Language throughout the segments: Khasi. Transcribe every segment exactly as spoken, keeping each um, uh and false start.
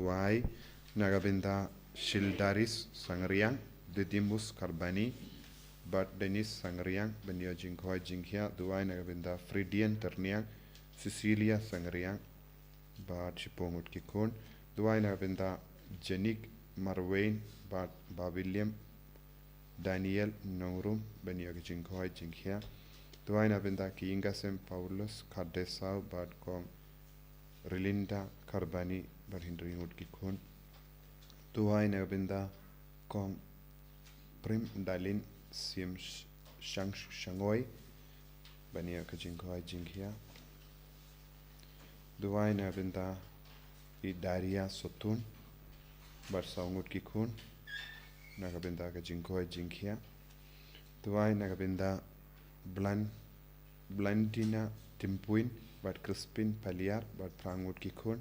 Duwai na ka bynta Shildaris Sangriang, Didymus Karbani, bad Dennis Sangriang, ban ïoh jingkoit jingkhiah. Duwai na ka bynta Fridian Terniang, Cecilia Sangriang, bad shiphew ngut ki khun. Duwai na ka bynta Janik Marwain, bad Bah William Daniel Nongrum, ban ïoh ka jingkoit jingkhiah. Duwai na ka bynta ki ïing ka sem Paulus Khardesaw, bad Kong Rilinda Karbani, bad hynriew ngut ki khun. Duwai na ka bynta Kong Prim Dalin Sim Sh-, Shang Shangoi, ban ïoh ka jingkoit jingkhiah. Duwai na ka bynta i Daria Sotun, bad saw ngut ki khun, na ka bynta ka jingkoit jingkhiah. Duwai na ka bynta Blan-, Blandina Timpuin, bad Crispin Paliar, bad phra ngut ki khun,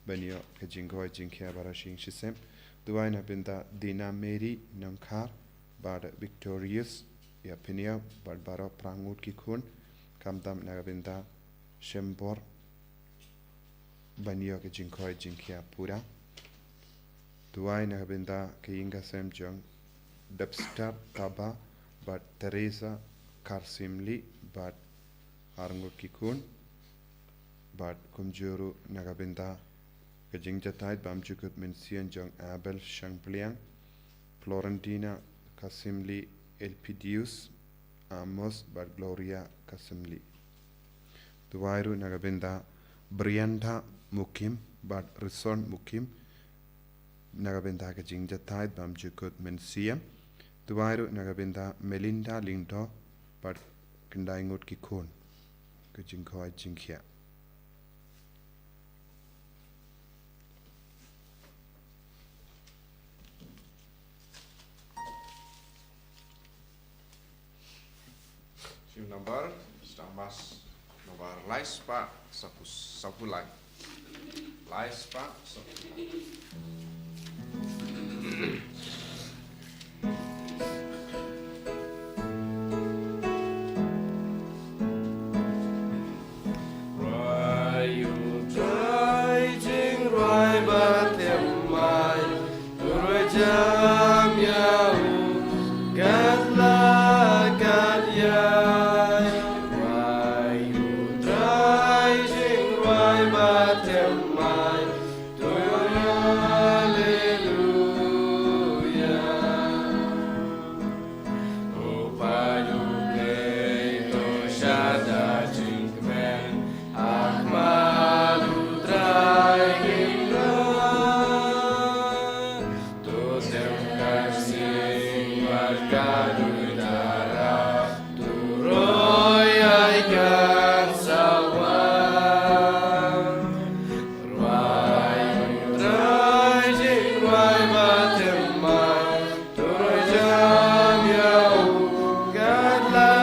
ban ïoh ka jingkoit jingkhiah baroh shi ïing shi sem. Duwai na ka bynta Dina Mary Nongkhar, bad Victorius Ïapiniaw, bad baroh phra ngut ki khun, khamtam na ka bynta Shembor, ban ïoh ka jingkoit jingkhiah pura. Duwai na ka bynta ka ïing ka sem jong Debster Taba, bad Teresa Karsimli, bad ar ngut ki khun, bad kumjuh ruh na ka bynta ka jingjahthait bymjukut mynsiem jong Abel Shangpliang, Florentina Kasimli, Elpidius Amos, bad Gloria Kasimli. Duwai ruh na ka bynta Brianda Mukim, bad Rison Mukim, na ka bynta ka jingjahthait bymjukut mynsiem. Duwai ruh na ka bynta Melinda Lyngdoh, bad khyndai ngut ki khun, ka jingkoit jingkhiah. Shim nambar, stang mas, nambar lai spah saphew, saphew lai. Lai spah saphew lai. Rwai u Trai jingrwai ba thiam mai, to rwai jam ïa u kat la kat ïai. Rwai u Trai jingrwai ba thiam mai, to rwai haleluya. U paid U Blei to shah da jingkmen, ha khmat U Trai ki briew. To tem ka sing bad ka duitara, to roi ai kan sawa. Rwai U Trai jingrwai ba thiam mai, to rwai jam ïa u kat la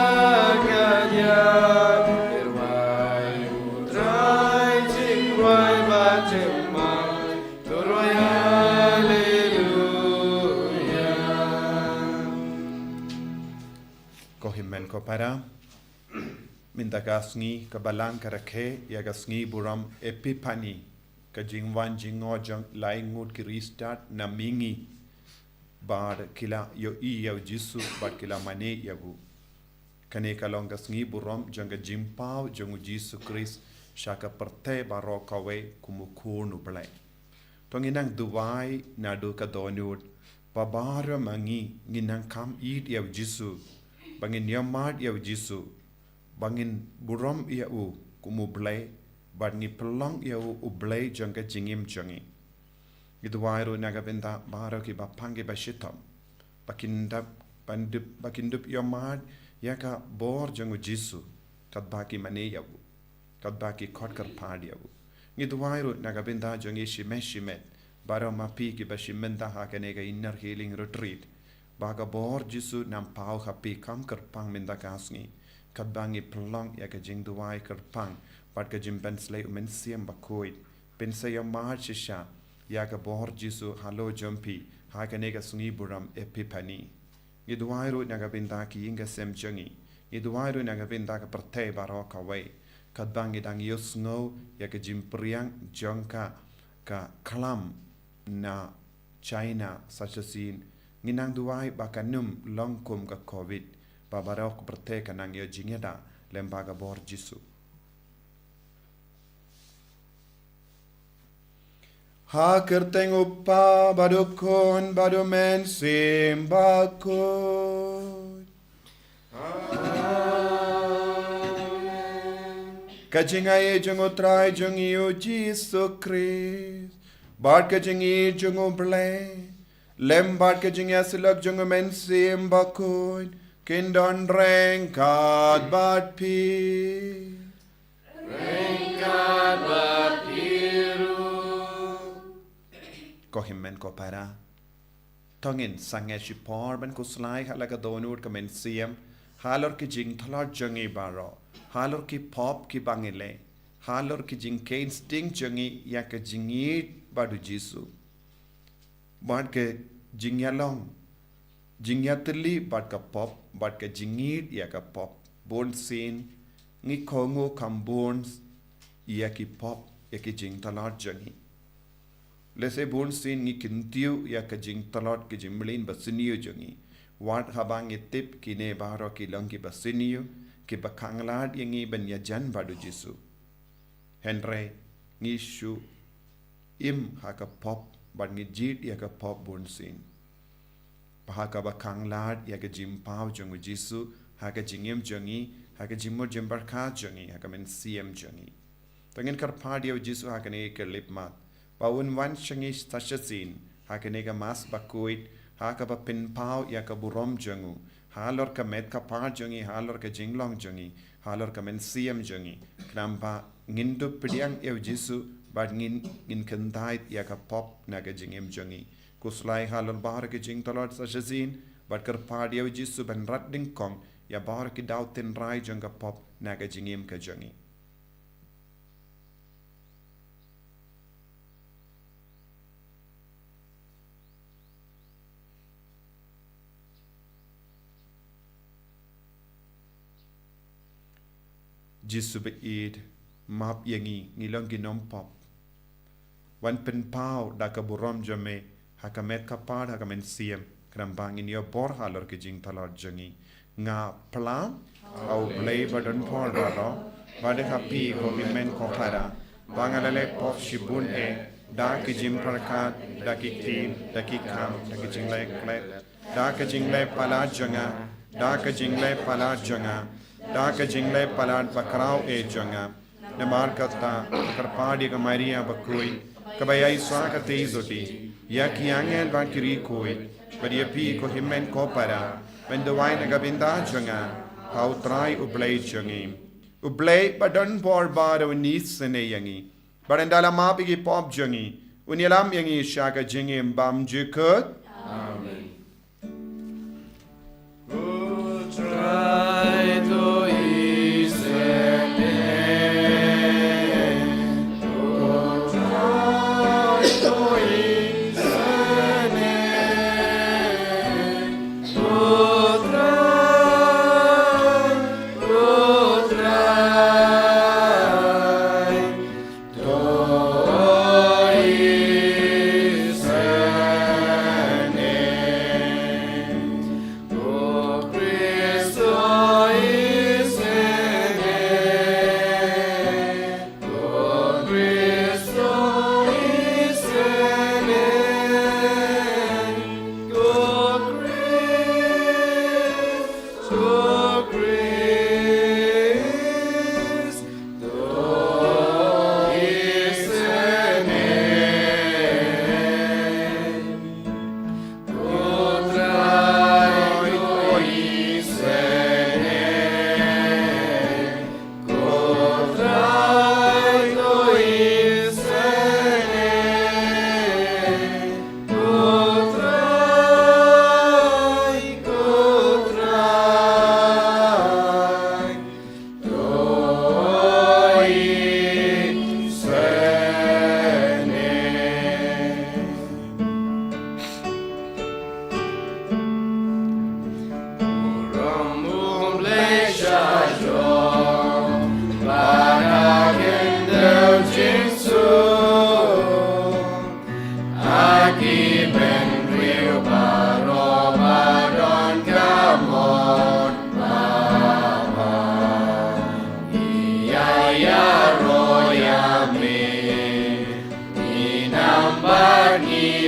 kat ïai. Rwai U Trai jingrwai ba thiam mai, to rwai haleluya. Ko hynmen ko para, mynta ka sngi ka Balang ka rakhe ïa ka sngi burom Epiphani, ka jingwan jingïoh jong lai ngut ki riewstad na mihngi, bad ki la ïohi ïa u Jisu bad ki la mane ïa u. Kane ka long ka sngi burom jong ka jingpaw jong u Jisu Khrist sha ka pyrthei baroh kawei kum u Khun U Blei. To ngin nang duwai naduh ka dohnud ba baroh ma ngi ngin nang kham ïeit ïa u Jisu, ba ngin ïa mad ïa u Jisu, ba ngin burom ïa u kum U Blei, bad ngi pynlong ïa u U Blei jong ka jingim jong ngi. Ngi duwai ruh na ka bynta baroh kiba pang kiba shitom, ba kin dap, ban dup, ba kin dup ïa mad ïa ka bor jong u Jisu, katba ki mane ïa u, katba ki khot kyrpad ïa u. Ngi duwai ruh na ka bynta jong ngi shimet shimet, baroh ma phi kiba shim bynta ha kane ka Inner Healing Retreat, ba ka bor Jisu nang paw ha phi kham kyrpang mynta ka sngi, katba ngi pynlong ïa ka jingduwai kyrpang bad ka jingpynsleh U Mynsiem Bakhuid. Pynshai ïa mad shisha ïa ka bor Jisu halor jong phi ha kane ka sngi burom Epiphani. Ngi duwai ruh na ka bynta ki ïing ki sem jong ngi. Ngi duwai ruh na ka bynta ka pyrthei baroh kawei, katba ngi dang ïohsngew ïa ka jingpyrshang jong ka, ka khlam na China sa shisien, ngi nang duwai ba kan ym long kum ka Covid, ba baroh ka pyrthei kan nang ïoh jingïada lem bad ka bor Jisu. Ha ka kyrteng u Kpa bad u Khun bad u Mynsiem Bakhuid. Amen. Ka jingaiei jong u Trai jong ngi u Jisu Khrist, bad ka jingïeit jong u Blei, lem bad ka jingïasyllok jong u Mynsiem Bakhuid, kin don ryngkat bad phi. Ryngkat bad phi ruh. Ko hynmen ko para, to ngin sangeh shipor ban khuslai ha la ka dohnud ka mynsiem halor ki jingtlot jong ngi baroh, halor ki pop kiba ngi leh, halor ki jingkheiñ sting jong ngi ïa ka jingïeit bad u Jisu, bad ka jingïalong, jingïatylli bad ka pop, bad ka jingïeit ïa ka pop. Bunsien ngi kohnguh kham bun ïa ki pop, ïa ki jingtlot jong ngi. Lehse bunsien ngi kyntiew ïa ka jingtlot, ka jingmlien basniew jong ngi, wat haba ngi tip kine baroh ki long kiba sniew, kiba khanglad ïa ngi ban ïajan bad u Jisu. Hynrei ngi shu im ha ka pop bad ngi jied ïa ka pop bunsien. Ba ha kaba khanglad ïa ka jingpaw jong u Jisu ha ka jingim jong ngi, ha ka jingmut jingpyrkhat jong ngi, ha ka mynsiem jong ngi. To ngin kyrpad ïa u Jisu ha kane ka khyllipmat ba un wan sha ngi sa shisien ha kane ka Mass bakhuid, ha kaba pynpaw ïa ka burom jong u halor ka met ka par jong ngi, halor ka jinglong jong ngi, halor ka mynsiem jong ngi, khnang ba ngin dup pdiang ïa u Jisu bad ngin, ngin kyntait ïa ka pop na ka jingim jong ngi. Khuslai halor baroh ki jingtlot sa shisien, bad kyrpad ïa u Jisu ban rat dyngkong ïa baroh ki daw tynrai jong ka pop na ka jingim ka jong ngi. Jisu ba ïeit, map ïa ngi, ngi long ki nongpop. Wan pynpaw da ka burom jong me ha ka met ka par, ha ka mynsiem, khnang ba ngin ïoh bor halor ki jingtlot jong ngi. Nga phla ha u Blei ba don bor baroh, bad ha phi ko hynmen ko para, ba nga la leh pop shibun eh, da ki jingpyrkhat, da ki ktien, da ki kam, da ki jingleh klet, da ka jingleh palat jong nga, da ka jingleh palat jong nga, da ka jingleh palat bakhraw eh jong nga. Namar kata, kyrpad ïa ka Maria bakhuid, kaba ïaisah katei jong ngi, ïa ki angel bad ki riewkhuid, bad ïa phi ko hynmen ko para, ban duwai na ka bynta jong nga ha u Trai u Blei jong ngi. U Blei ba don bor baroh un isynei ïa ngi, bad un da la map ïa ki pop jong ngi, un ïalam ïa ngi sha ka jingim bymjukut. Amen.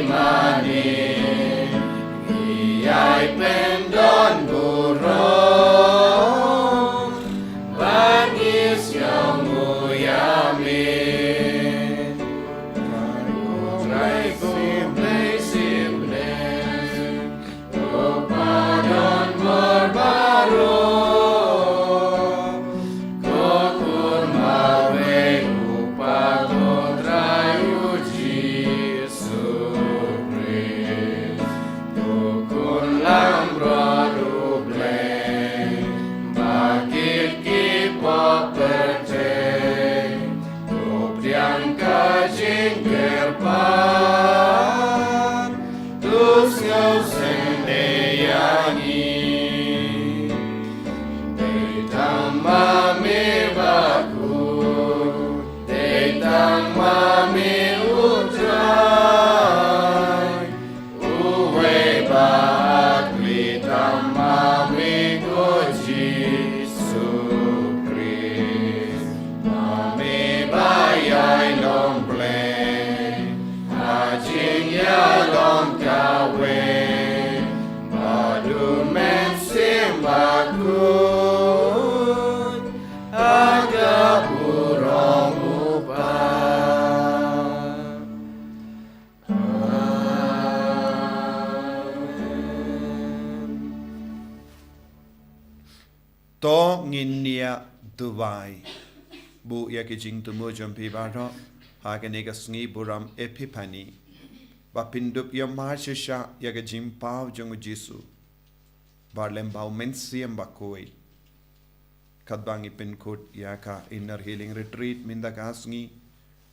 Mane, ïai pyndon burom, ba ngi sngewthuh ïa me. Ko Trai, ko Blei symbai, ko Pa don bor baroh, ko Khun marwei u Kpa, ko Trai u Jisu Khrist, ko Khun langbrot u Blei, ba kit ki pop pyrthei, to pdiang ka jingkyrpad, to sngewsynei ïa ngi. Dei tang ma me bakhuid, dei tang ma me u Trai, uwei ba khlieh tang ma me ko Jisu Khrist. Ma me ba ïai long Blei ha jingïalong kawei, ba u Mynsiem Bakhuid ha ka burom u Kpa. Amen. To ngin ïa duwai. Buh ïa ki jingthmu jong phi baroh ha kane ka sngi burom Epiphany, ba phin dup ïohmad shisha ïa ka jingpaw jong u Jisu, bad lem bad u Mynsiem Bakhuid. Katba ngi pynkut ïa ka Inner Healing Retreat mynta ka sngi,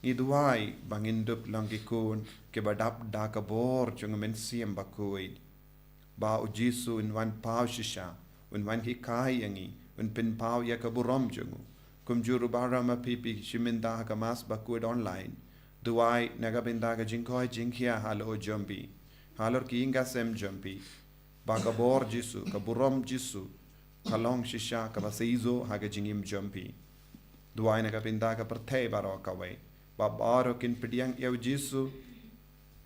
ngi duwai ba ngin dup long ki khun kiba dap da ka bor jong u Mynsiem Bakhuid, ba u Jisu un wan paw shisha, un wan hikai ïa ngi, un pynpaw ïa ka burom jong u. Kumjuh ruh baroh ma phi phi shim bynta ha ka Mass Bakhuid online, duwai na ka bynta ka jingkoit jingkhiah halor jong phi, halor ki ïing ki sem jong phi, ba ka bor Jisu, ka burom Jisu, ka long shisha kaba seisoh ha ka jingim jong phi. Duwai na ka bynta ka pyrthei baroh kawei, ba baroh kin pdiang ïa u Jisu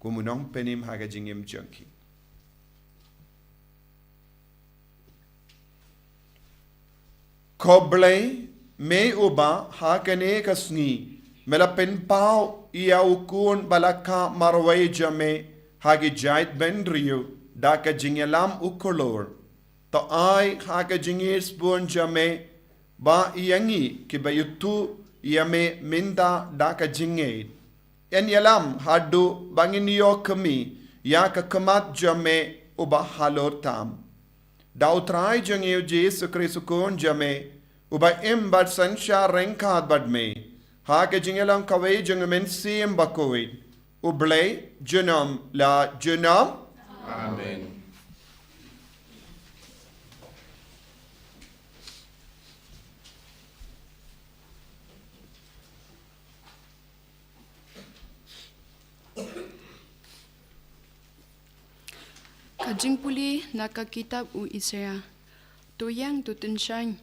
kum u Nongpynim ha ka jingim jong ki. Ko Blei, me uba ha kane ka sngi me la pynpaw ïa u Khun ba la kha marwei jong me ha ki jaitbynriew da ka jingïalam u khlur, to ai ha ka jingïeit sbun jong me ba ïa ngi kiba ïathuh ïa me mynta da ka jingngeit, yn ïalam haduh ba ngin ïoh khmih ïa ka khmat jong me uba halor tam. Da u Trai jong ngi u Jisu Khrist u Khun jong me, uba im bad synshar ryngkat bad me ha ka jingïalang kawei jong u Mynsiem Bakhuid, U Blei junom la junom. Amen. Ka jingpule na ka kitab u Isaiah. To ïeng, to tyngshaiñ,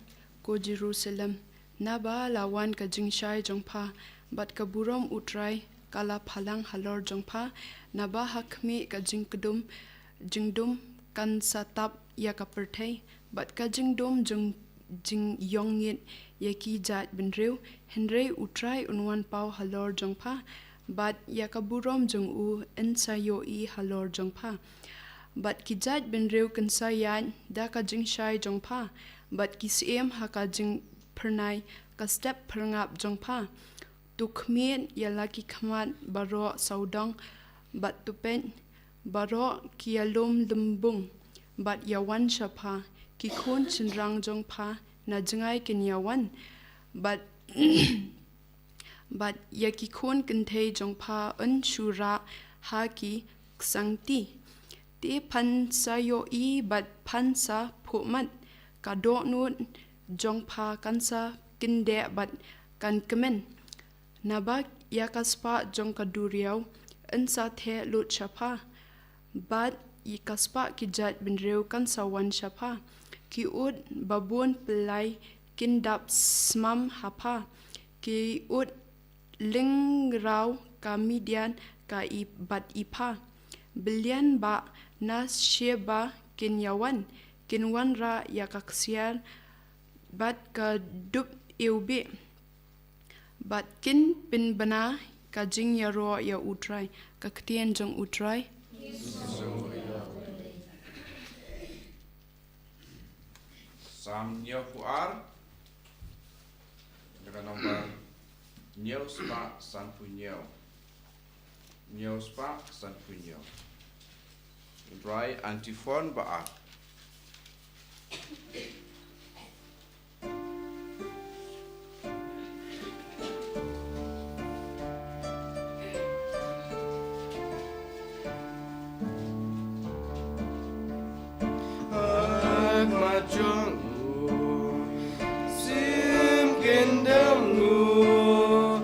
ko Jerusalem, naba la wan ka jingshai jong pha, bad ka burom u Trai ka la phalang halor jong pha. Naba ha khmih ka jingkdum jingdum kan sa tap ïa ka pyrthei, bad ka jingdum jong jingïongngit ïa ki jaitbynriew. Hynrei u Trai un wan paw halor jong pha, bad ïa ka burom jong u yn sa ïohi halor jong pha. Bad ki jaitbynriew kin sa ïaid da ka jingshai jong pha, bad ki syiem ha ka jingphyrnai ka step phyrngap jong pha. To khmih ïa la ki khmat baroh sawdong, bad to peit baroh ki ïalum lymbung, bad ïawan sha pha. Ki khun shynrang jong pha na jngai kin ïawan, bad bad ïa ki khun kynthei jong pha yn shu rah ha ki ksangti. Te phan sa ïohi bad phan sa phuhmat, ka dohnud jong pha kan sa kyndeh bad kan kmen. Naba ïa ka spah jong ka duriaw yn sa theh lut sha pha, bad ïa ka spah ki jaitbynriew kan sa wan sha pha. Ki ut babun pylai kin dap smam ha pha. Ki ut lyngraw ka Midian ka i bad i pha. byllian bah na shaba kin ïawan, kin wanrah ïa ka ksiar bad ka dup iwbih, bad kin pynbna ka jingïaroh ïa U Trai. Ka ktien jong U Trai. Salm hynñiewphew ar, na ka nombar hynñiewspah sanphew hynñiew. Hynñiewspah sanphew hynñiew. Rai antiphon ba ar. Ak majong u, sim kyndem u,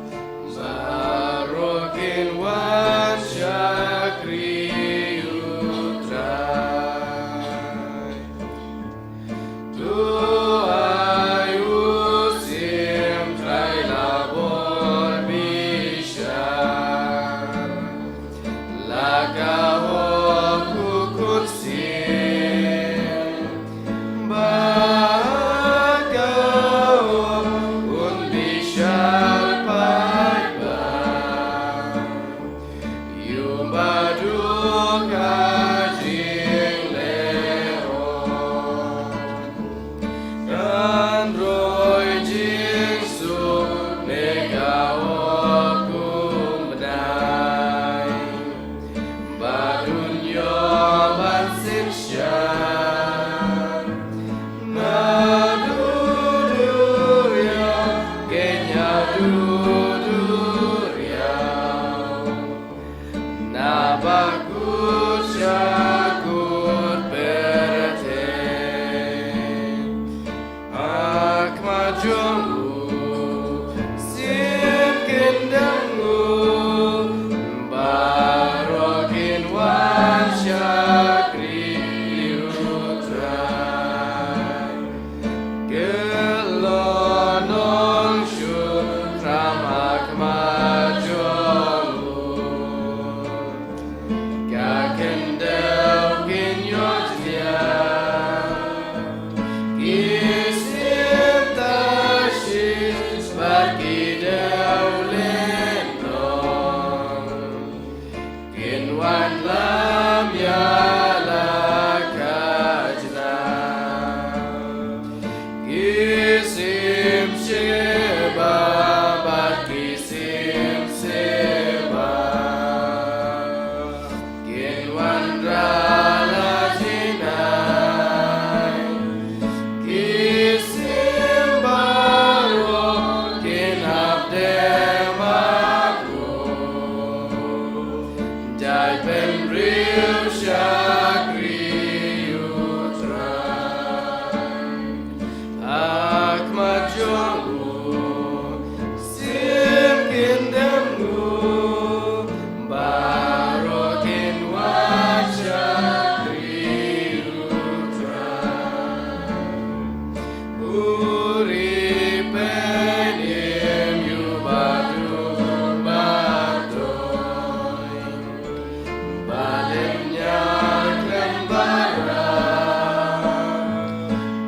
baroh kin wan shakri U Trai. To ai u sim Trai la bor bishar, la ka hok u khun sim, ba ka hok un bishar paidbah. Ïa u ba duk ha jinglehnoh, kan roi jingsuk ne ka hok kumne. Bad un ïoh ban synshar naduh duriaw, keiñ haduh duriaw. Naba kut sha kut pyrthei. Ak majong u, sim kyndem u, baroh kin wan shakri U Trai. Kyllon nongshun tram ak majong u, ka khyndew kin ïoh jia. Ki sim Tarshish bad ki dewlynnong, kin wan lam ïa la khajna. Ki sim Sheba bad ki sim Seba, kin wanrah la jinai. Ki sim baroh kin hap dem ak u, dei bynriew shakri U Trai. Ak majong u, sim kyndem u, baroh kin wan shakri U Trai. U ri pynïeng ïa u ba duk ba doi, ba leh ñiah khlem barabor.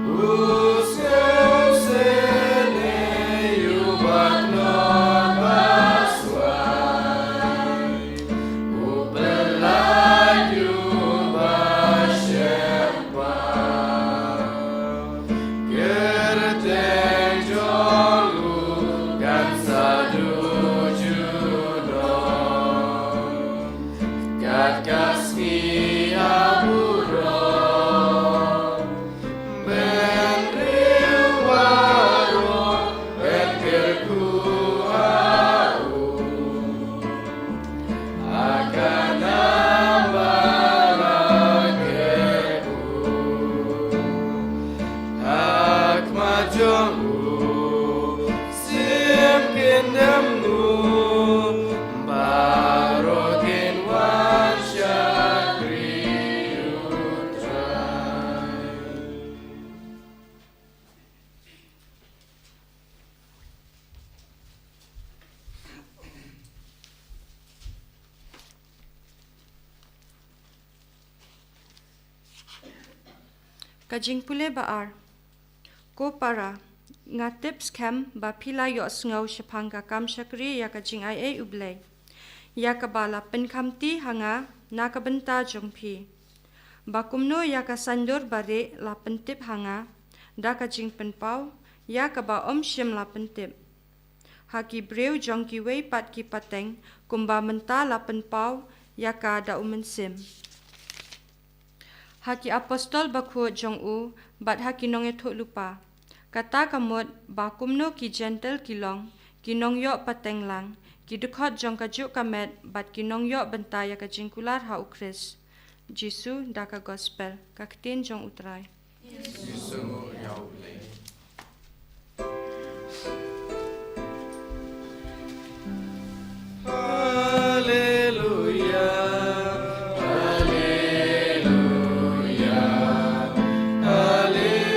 U sngewsynei ïa u ba kynnoh ba swai, u pyllait ïa u ba shem bha. Kyrteng jong u kan sa duh junom, kat ka sngi ha burom. Bynriew baroh yn kyrkhu ha u, ha ka nam ba la kyrkhu. Ak majong u, sim kyndem u, baroh kin wan shakri U Trai. Ka jingpule ba ar. Ko para, nga tip skhem ba phi la ïohsngew shaphang ka kam shakri ïa ka jingaiei U Blei, ïa kaba la pynkhamti ha nga na ka bynta jong phi, ba kumno ïa ka saiñdur barieh la pyntip ha nga da ka jingpynpaw ïa kaba ym shym la pyntip ha ki briew jong kiwei pat ki pateng, kumba mynta la pynpaw ïa ka da U Mynsiem ha ki apostol bakhuid jong u bad ha ki nongïathuhlypa. Kata ka mut ba kumno ki Jentil ki long ki nongïoh pateng lang, ki dkhot jong kajuh ka met bad ki nongïoh bynta ïa ka jingkular ha U Khrist Jisu. Da ka Gospel, ka ktien jong U Trai. Haleluya, haleluya, haleluya.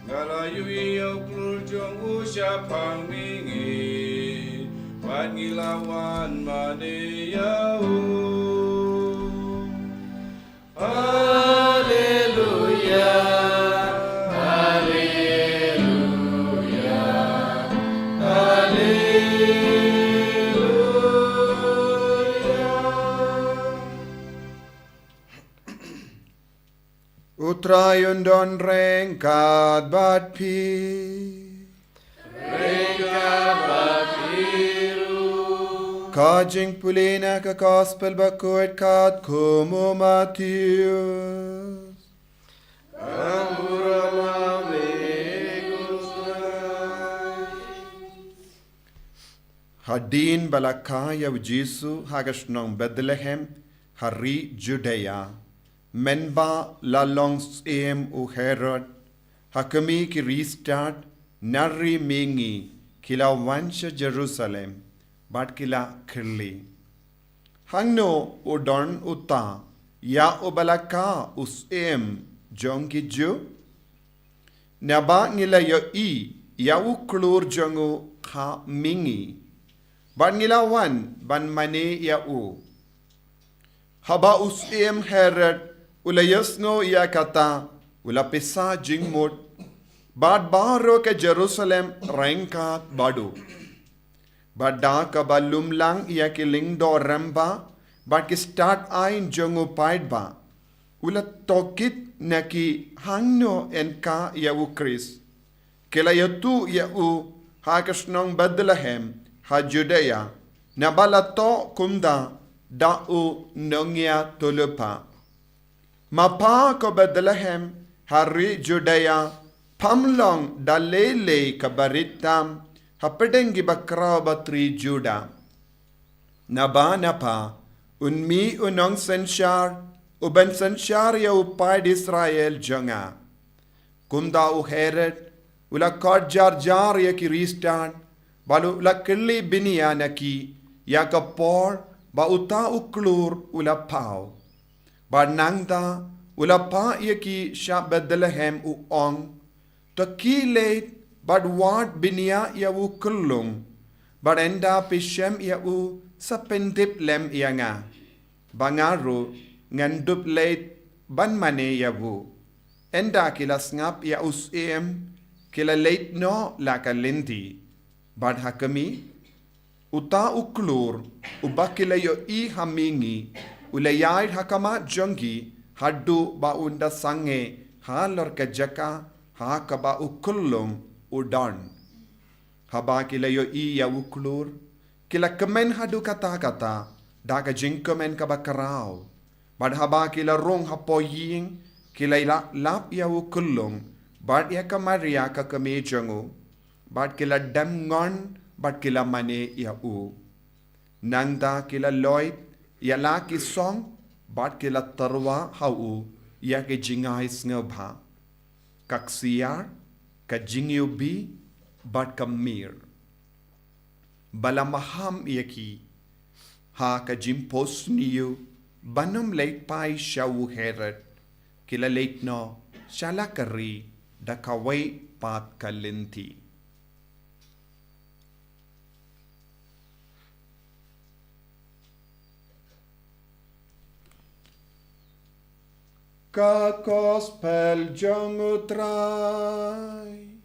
Nga la ïohi ïa u klur jong u shaphang mihngi, bad ngi la wan mane ïa u. Haleluya, haleluya, haleluya. U Trai un don ryngkat bad phi. Ryngkat bad phi ruh. Ka jingpule na ka Gospel bakhuid katkum u Mathaios. Ka burom ha me ko Trai. Hadien ba la kha ïa u Jisu ha ka shnong Bethlehem ha ri Judea, mynba la long syiem u Herod, ha khmih ki riewstad na ri mihngi ki la wan sha Jerusalem bad ki la kylli, hangno u don uta ïa uba la kha u syiem jong ki Jiw? Naba ngi la ïohi ïa u klur jong u ha mihngi, bad ngi la wan ban mane ïa u. Haba u syiem Herod u la ïohsngew ïa kata, u la pisa jingmut, bad baroh ka Jerusalem ryngkat bad u. Bad da kaba lum lang ïa ki lyngdoh rangbah bad ki stad aiñ jong u paidbah, u la tohkit na ki hangno yn kha ïa u Khrist. Ki la ïathuh ïa u ha ka shnong Bethlehem ha Judea, naba la thoh kumta da u nongïathuhlypa. Ma pha ko Bethlehem ha ri Judea, pham long da lei lei ka barit tam hapdeng ki bakhraw batri Juda. Naba na pha un mih u nongsynshar uban synshar ïa u paid Israel jong nga. Kumta u Herod u la khot jar jar ïa ki riewstad, bad u la kylli bniah na ki ïa ka por ba uta u klur u la phaw. Bad nangta u la phah ïa ki sha Bethlehem u ong, to khie leit bad wad bniah ïa u khyllung, bad ynda phi shem ïa u sa pyntip lem ïa nga, ba nga ruh ngan dup leit ban mane ïa u. Ynda ki la sngap ïa u syiem, ki la leit noh la ka lynti. Bad ha khmih, uta u klur uba ki la ïohi ha mihngi, u la ïaid ha khmat jong ki haduh ba un da sangeh halor ka jaka ha kaba u khyllung u don. Haba ki la ïohi ïa u klur, ki la kmen haduh katta katta da ka jingkmen kaba khraw. Bad haba ki la rung hapoh ïing, ki la ïalap lap ïa u khyllung bad ïa ka Maria ka kmie jong u, bad ki la dem ngon bad ki la mane ïa u. Nangta ki la loit ïa la ki song bad ki la tyrwa ha u ïa ki jingai sngewbha, ka ksiar, ka jingiwbih bad ka mir. Ba la maham ïa ki ha ka jingphohsniew ban ym leit phai sha u Herod, ki la leit noh sha la ka ri da kawei pat ka lynti. Ka Gospel jong U Trai.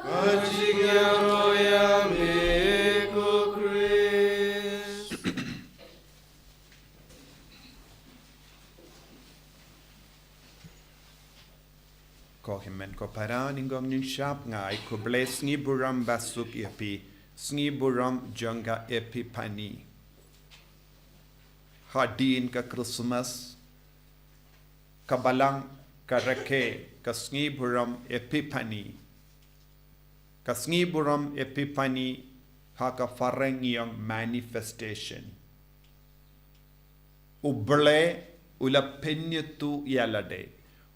Ka jingïaroh ïa me ko Khrist. Ko hynmen ko para, nyngkong nyngshap nga ai khublei sngi burom basuk ïa phi, sngi burom jong ka Epiphany. Hadien ka Christmas, ka Balang ka rakhe ka sngi burom Epiphany. Ka sngi burom Epiphany ha ka phareng ngi ong manifestation. U Blei u la pynïathuh ïa lade.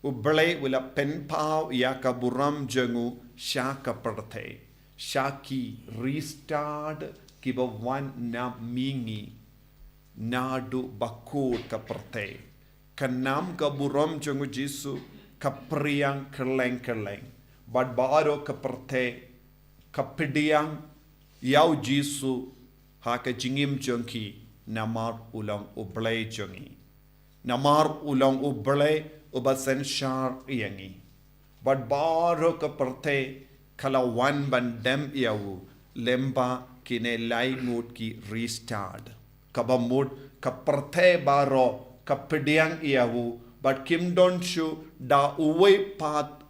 U Blei u la pynpaw ïa ka burom jong u sha ka pyrthei, sha ki riewstad kiba wan na mihngi, naduh bakut ka pyrthei. Ka nam ka burom jong U Jisu ka phriang kylleng kylleng. Bad baroh ka pyrthei ka pdiang ïa U Jisu ha ka jingim jong ki, namar u long U Blei jong ngi. Namar u long U Blei uba synshar ïa ngi. Bad baroh ka pyrthei ka la wan ban dem ïa u, lyngba kine lai ngut ki riewstad. Kaba mut ka pyrthei baroh ka pdiang ïa u, bad kim don shuh da uwei pat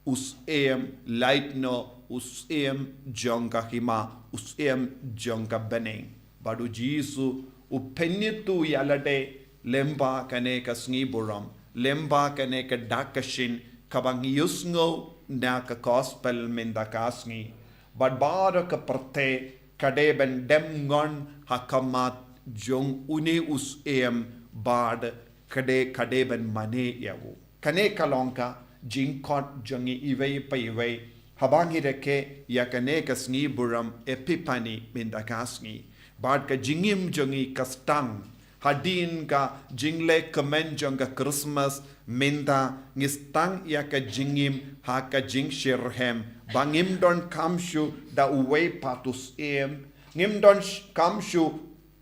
u syiem, lait noh u syiem jong ka hima, u syiem jong ka bneng. Bad U Jisu u pynïathuh ïa lade lyngba kane ka sngi burom, lyngba kane ka dak ka shin, kaba ngi ïohsngew na ka Gospel mynta ka sngi. Bad baroh ka pyrthei ka dei ban dem ngon ha khmat jong une u syiem, bad ka dei, ka dei ban mane ïa u. Kane ka long ka jingkhot jong ngi iwei pa iwei haba ngi rakhe ïa kane ka sngi burom Epiphany mynta ka sngi. Bad ka jingim jong ngi ka sdang hadien ka jingleh kmen jong ka Christmas, mynta ngi sdang ïa ka jingim ha ka jingshitrhem, ba ngim donkam shuh da uwei pat u syiem, ngim don sh-, kam shuh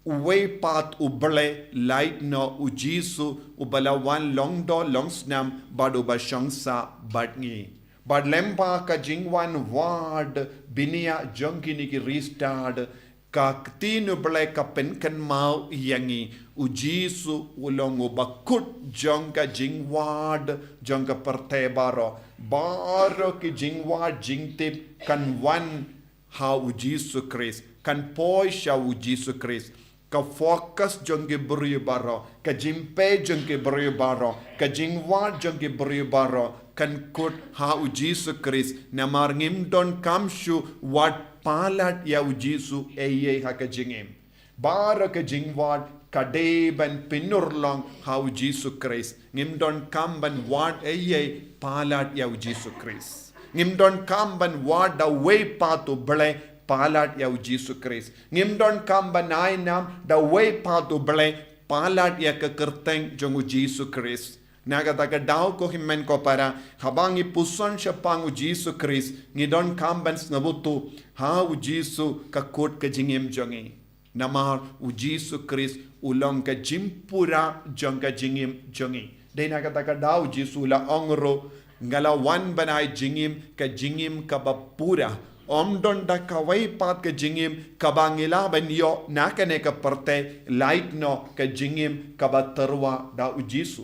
uwei pat U Blei, lait noh U Jisu uba la wan long doh long snam bad uba shong sah bad ngi. Bad lyngba ka jingwan wad bniah jong kine ki riewstad, ka ktien U Blei ka pynkynmaw ïa ngi, U Jisu u long u bakut jong ka jingwad jong ka pyrthei baroh. Baroh ki jingwad jingtip kan wan ha U Jisu Khrist, kan poi sha U Jisu Khrist. Ka focus jong ki briew baroh, ka jingpeit jong ki briew baroh, ka jingwad jong ki briew baroh kan kut ha U Jisu Khrist, namar ngim donkam shuh wad palat ïa U Jisu ei ei ha ka jingim. Baroh ka jingwad ka dei ban pynurlong ha U Jisu Khrist. Ngim donkam ban wad ei ei palat ïa U Jisu Khrist. Ngim donkam ban wad da uwei pat U Blei palat ïa U Jisu Khrist. Ngim donkam ban ai nam da uwei pat U Blei palat ïa ka kyrteng jong U Jisu Khrist. Na kata ka daw ko hynmen ko para, haba ngi puson shaphang U Jisu Khrist, ngi donkam ban sngewthuh, ha U Jisu ka kut ka jingim jong ngi. Namar U Jisu Khrist u long ka jingpura jong ka jingim jong ngi. Dei na kata ka daw U Jisu u la ong ruh, nga la wan ban ai jingim, ka jingim kaba pura. Ym don da kawei pat ka jingim kaba ngi lah ban ïoh na kane ka pyrthei, lait noh ka jingim kaba tyrwa da U Jisu.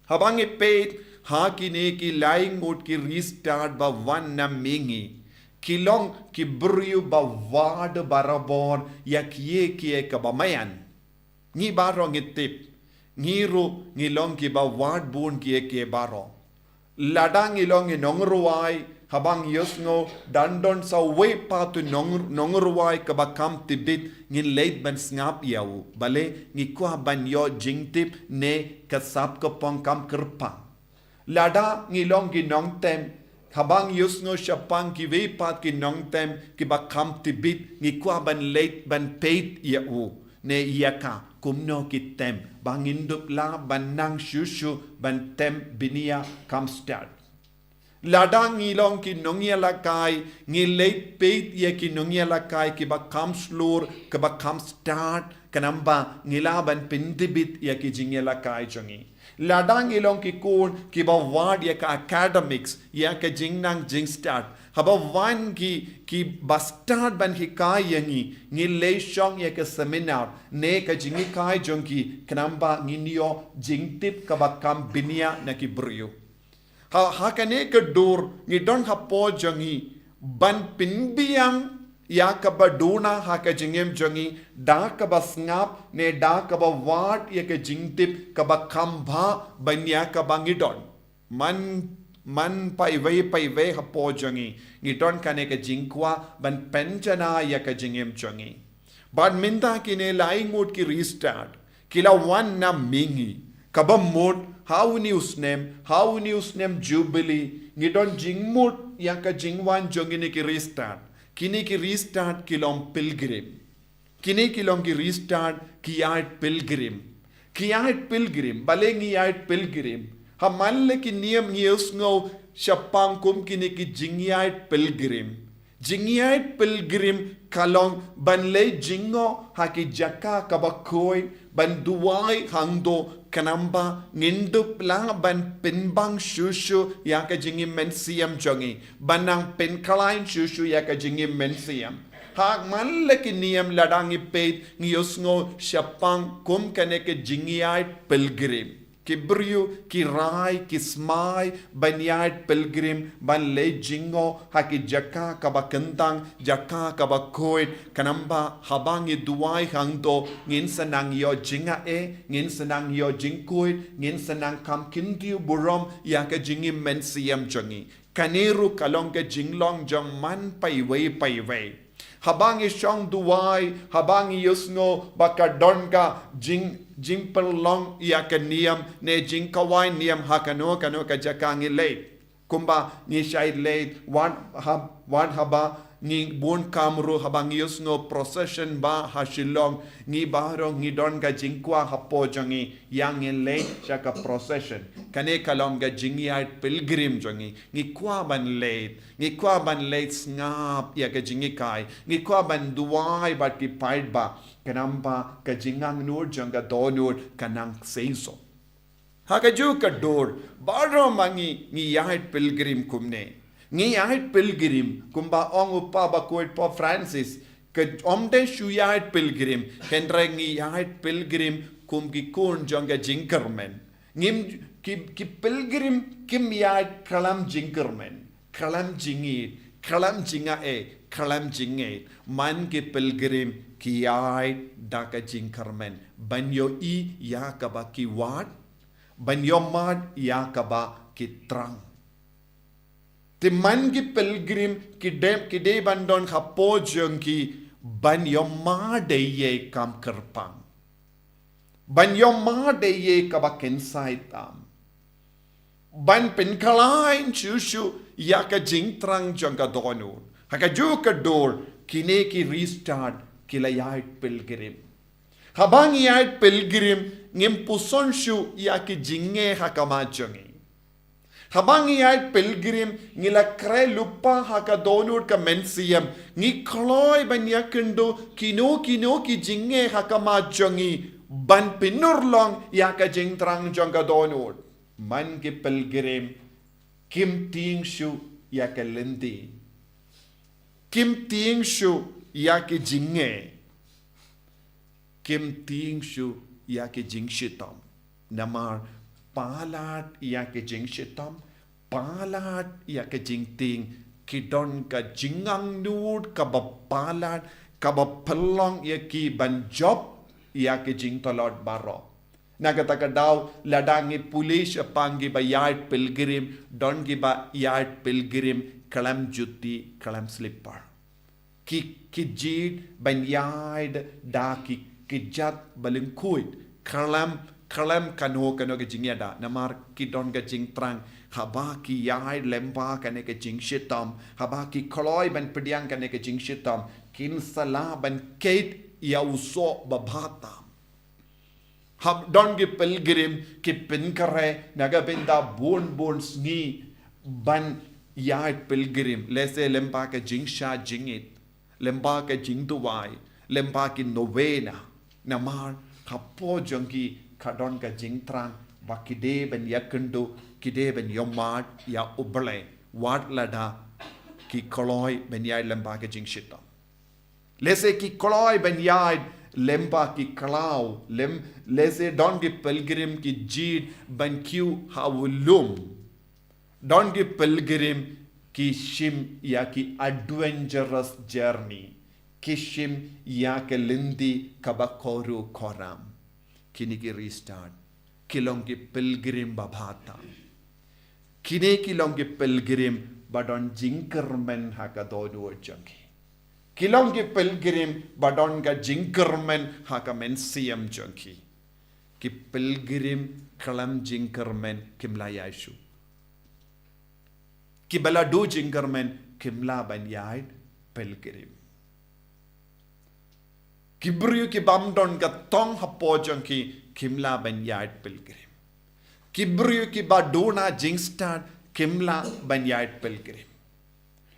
Haba ngi peit ha kine ki lai ngut ki riewstad ba wan na mihngi, ki long ki briew ba wad barabor ïa kiei kiei kaba maïan. Ngi baroh ngi tip, ngi ruh ngi long kiba wad bun kiei kiei baroh. Lada ngi long ngi nongrwai, haba ngi ïohsngew don don sa uwei pat u nong-, nongrwai kaba kham tbit, ngin leit ban sngap ïa u. Balei? Ngi kwah ban ïoh jingtip ne ka sap ka pang kam kyrpang. Lada ngi long ki nongtem, haba ngi ïohsngew shaphang kiwei pat ki nongtem kiba kham tbit, ngi kwah ban leit ban peit ïa u ne ïa ka, kumno ki tem, ba ngin dup lah ban nang shuh shuh ban tem bniah kham stad. Lada ngi long ki nongïalehkai, ngi leit peit ïa ki nongïalehkai kiba kham shlur, kiba kham stad, khnang ba ngi lah ban pyntbit ïa ki jingïalehkai jong ngi. Lada ngi long ki khun kiba wad ïa ka academics, ïa ka jingnang jingstad, haba wan ki, kiba stad ban hikai ïa ngi, ngi leit shong ïa ka seminar ne ka jinghikai jong ki, khnang ba ngin ïoh jingtip kaba kham bniah na ki briew. Ha, ha kane ka dur ngi don hapoh jong ngi ban pynbiang ïa kaba duna ha ka jingim jong ngi da kaba sngap ne da kaba wad ïa ka jingtip kaba kham bha ban ïa kaba ngi don. Man, man paiwei paiwei hapoh jong ngi ngi don kane ka jingkwah ban pynjanai ïa ka jingim jong ngi. Bad mynta kine lai ngut ki riewstad ki la wan na mihngi, kaba mut ha une u snem, ha une u snem Jubilee, ngi don jingmut ïa ka jingwan jong kine ki riewstad. Kine ki riewstad ki long pilgrim. Kine ki long ki riewstad ki ïaid pilgrim. Ki ïaid pilgrim, balei ngi ïaid pilgrim? Ha man la ki niam ngi ïohsngew shaphang kum kine ki jingïaid pilgrim. Jingïaid pilgrim ka long ban leit jngoh ha ki jaka kaba khuid, ban duwai hangto, khnang ba ngin dup lah ban pynbang shuh shuh ïa ka jingim mynsiem jong ngi, ban nang pynkhlaiñ shuh shuh ïa ka jingim mynsiem. Ha man la ki niam lada ngi peit ngi ïohsngew shaphang kum kane ka jingïaid pilgrim. Ki briew ki rai ki smai ban ïaid pilgrim, ban leit jngoh ha ki jaka kaba kyntang, jaka kaba khuid, khnang ba haba ngi duwai hangto ngin sa nang ïoh jingeh, ngin sa nang ïoh jingkhuid, ngin sa nang kham kyntiew burom ïa ka jingim mynsiem jong ngi. Kane ruh ka long ka jinglong jong man paiwei paiwei. Haba ngi shong duwai, haba ngi ïohsngew ba ka don ka jing, jingpynlong ïa ka niam ne jingkhawai niam ha kano kano ka jaka ngi leit. Kumba ngi shait leit, wat hab-, wat haba ngi bun kam ruh haba ngi ïohsngew procession ba ha Shillong, ngi baroh ngi don ka jingkwah hapoh jong ngi ïa ngin leit sha ka procession. Kane ka long ka jingïaid pilgrim jong ngi. Ngi kwah ban leit, ngi kwah ban leit sngap ïa ka jinghikai, ngi kwah ban duwai bad ki paidbah, khnang ba ka jingangnud jong ka dohnud kan nang seisoh. Ha kajuh ka dur, baroh ma ngi ngi ïaid pilgrim kumne. Ngi ïaid pilgrim kumba ong u Papa bakhuid Pope Francis, ka ym dei shu ïaid pilgrim, hynrei ngi ïaid pilgrim kum ki khun jong ka jingkyrmen. Ngim, ki, ki pilgrim kim ïaid khlem jingkyrmen, khlem jingïeit, khlem jingaiei, khlem jingngeit. Man ki pilgrim ki ïaid da ka jingkyrmen ban ïohi ïa kaba ki wad, ban ïohmad ïa kaba ki thrang. Te man ki pilgrim ki dei, ki dei ban don hapoh jong ki ban ïohmad da ei ei kam kyrpang, ban ïohmad da ei ei kaba kynsai tam, ban pynkhlaiñ shuh shuh ïa ka jingthrang jong ka dohnud. Ha kajuh ka dur kine ki riewstad ki la ïaid pilgrim. Haba ngi ïaid pilgrim ngim puson shuh ïa ki jingeh ha khmat jong ngi. Haba ngi ïaid pilgrim ngi la khreh lypa ha ka dohnud ka mynsiem, ngi kloi ban ïakynduh kino kino ki jingeh ha khmat jong ngi ban pynurlong ïa ka jingthrang jong ka dohnud. Man ki pilgrim kim tieng shuh ïa ka lynti, kim tieng shuh ïa ki jingeh, kim tieng shuh ïa ki jingshitom. Namar palat ïa ki jingshitom, palat ïa ki jingtieng, ki don ka jingangnud kaba palat, kaba pynlong ïa ki ban jop ïa ki jingtlot baroh. Na kata ka daw, lada ngi pule shaphang kiba ïaid pilgrim, don kiba ïaid pilgrim khlem juti, khlem slipar. Ki, ki jied ban ïaid da ki, ki kjat ba lyngkhuid, khlem, khlem kano kano ka jingïada, namar ki don ka jingthrang, haba ki ïaid lyngba kane ka jingshitom, haba ki kloi ban pdiang kane ka jingshitom, kin sa lah ban keit ïa u soh babha tam. Hap don ki pilgrim ki pynkhreh na ka bynta bun bun sngi ban ïaid pilgrim, lehse lyngba ka jingshah jingit, lyngba ka jingduwai, lyngba ki novena. Namar hapoh jong ki ka don ka jingthrang Ba ki dei ban ïakynduh, ki dei ban ïohmad ïa U Blei wat lada ki kloi ban ïaid lyngba ka jingshitom. Lehse ki kloi ban ïaid lyngba ki khlaw, lem, lehse don ki pilgrim ki jied ban kiew ha u lum. Don ki pilgrim ki shim ïa ki adventurous journey, ki shim ïa ka lynti kaba koru koram. Kine ki riewstad ki long ki pilgrim babha tam. Kine ki long ki pilgrim ba don jingkyrmen ha ka dohnud jong ki. Ki long ki pilgrim ba don ka jingkyrmen ha ka mynsiem jong ki. Ki pilgrim khlem jingkyrmen kim lah ïaid shuh. Kiba la duh jingkyrmen kim lah ban ïaid pilgrim. Ki briew ki bym don ka thong hapoh jong ki kim lah ban ïaid pilgrim. Ki briew kiba duna jingstad kim lah ban ïaid pilgrim.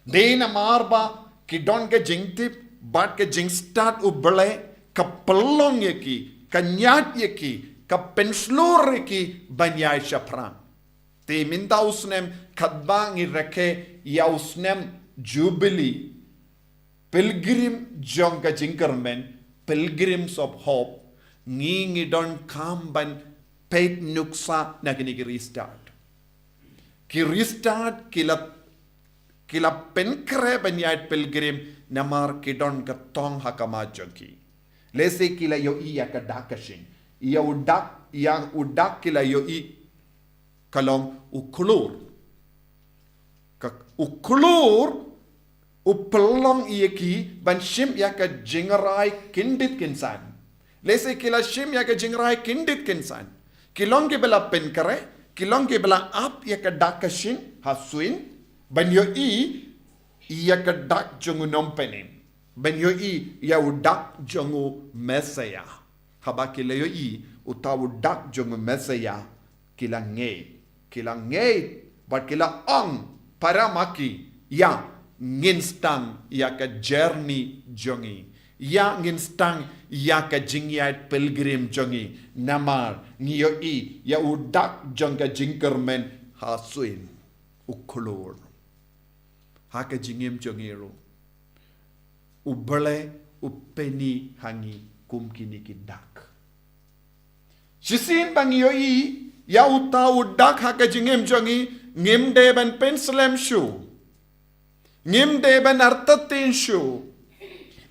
Dei namar ba ki don ka jingtip bad ka jingstad U Blei ka pynlong ïa ki, ka ñiad ïa ki, ka pynshlur ïa ki ban ïaid shaphrang. Te mynta u snem katba ngi rakhe ïa u snem Jubili, pilgrim jong ka jingkyrmen, pilgrims of hope, ngi ngi donkam ban peit nuksa na kine ki riewstad. Ki riewstad ki la, ki la pynkhreh ban ïaid pilgrim namar ki don ka thong ha khmat jong ki. Lehse ki la ïohi ïa ka dak ka shin. Ïa u dak, ïa u dak ki la ïohi ka long u khlur. Ka u khlur u pynlong ïa ki ban shim ïa ka jingrai kyndit kynsan. Lehse ki la shim ïa ka jingrai kyndit kynsan. Ki long kiba la pynkhreh, ki long kiba la ap ïa ka dak ka shin ha suiñ ban ïohi ïa ka dak jong u nongpynim, ban ïohi ïa u dak jong u Messaïah. Haba ki la ïohi uta u dak jong u Messaïah, ki la ngeit, ki la ngeit bad ki la ong para ma ki, ïa, ngin sdang ïa ka journey jong ngi, ïa, ngin sdang ïa ka jingïaid pilgrim jong ngi, namar ngi ïohi ïa u dak jong ka jingkyrmen ha suiñ. U khlur. Ha ka jingim jong ngi ruh, U Blei u pyni ha ngi kum kine ki dak. Shisien ba ngi ïohi ïa uta u dak ha ka jingim jong ngi, ngim dei ban pynslem shuh, ngim dei ban artatien shuh,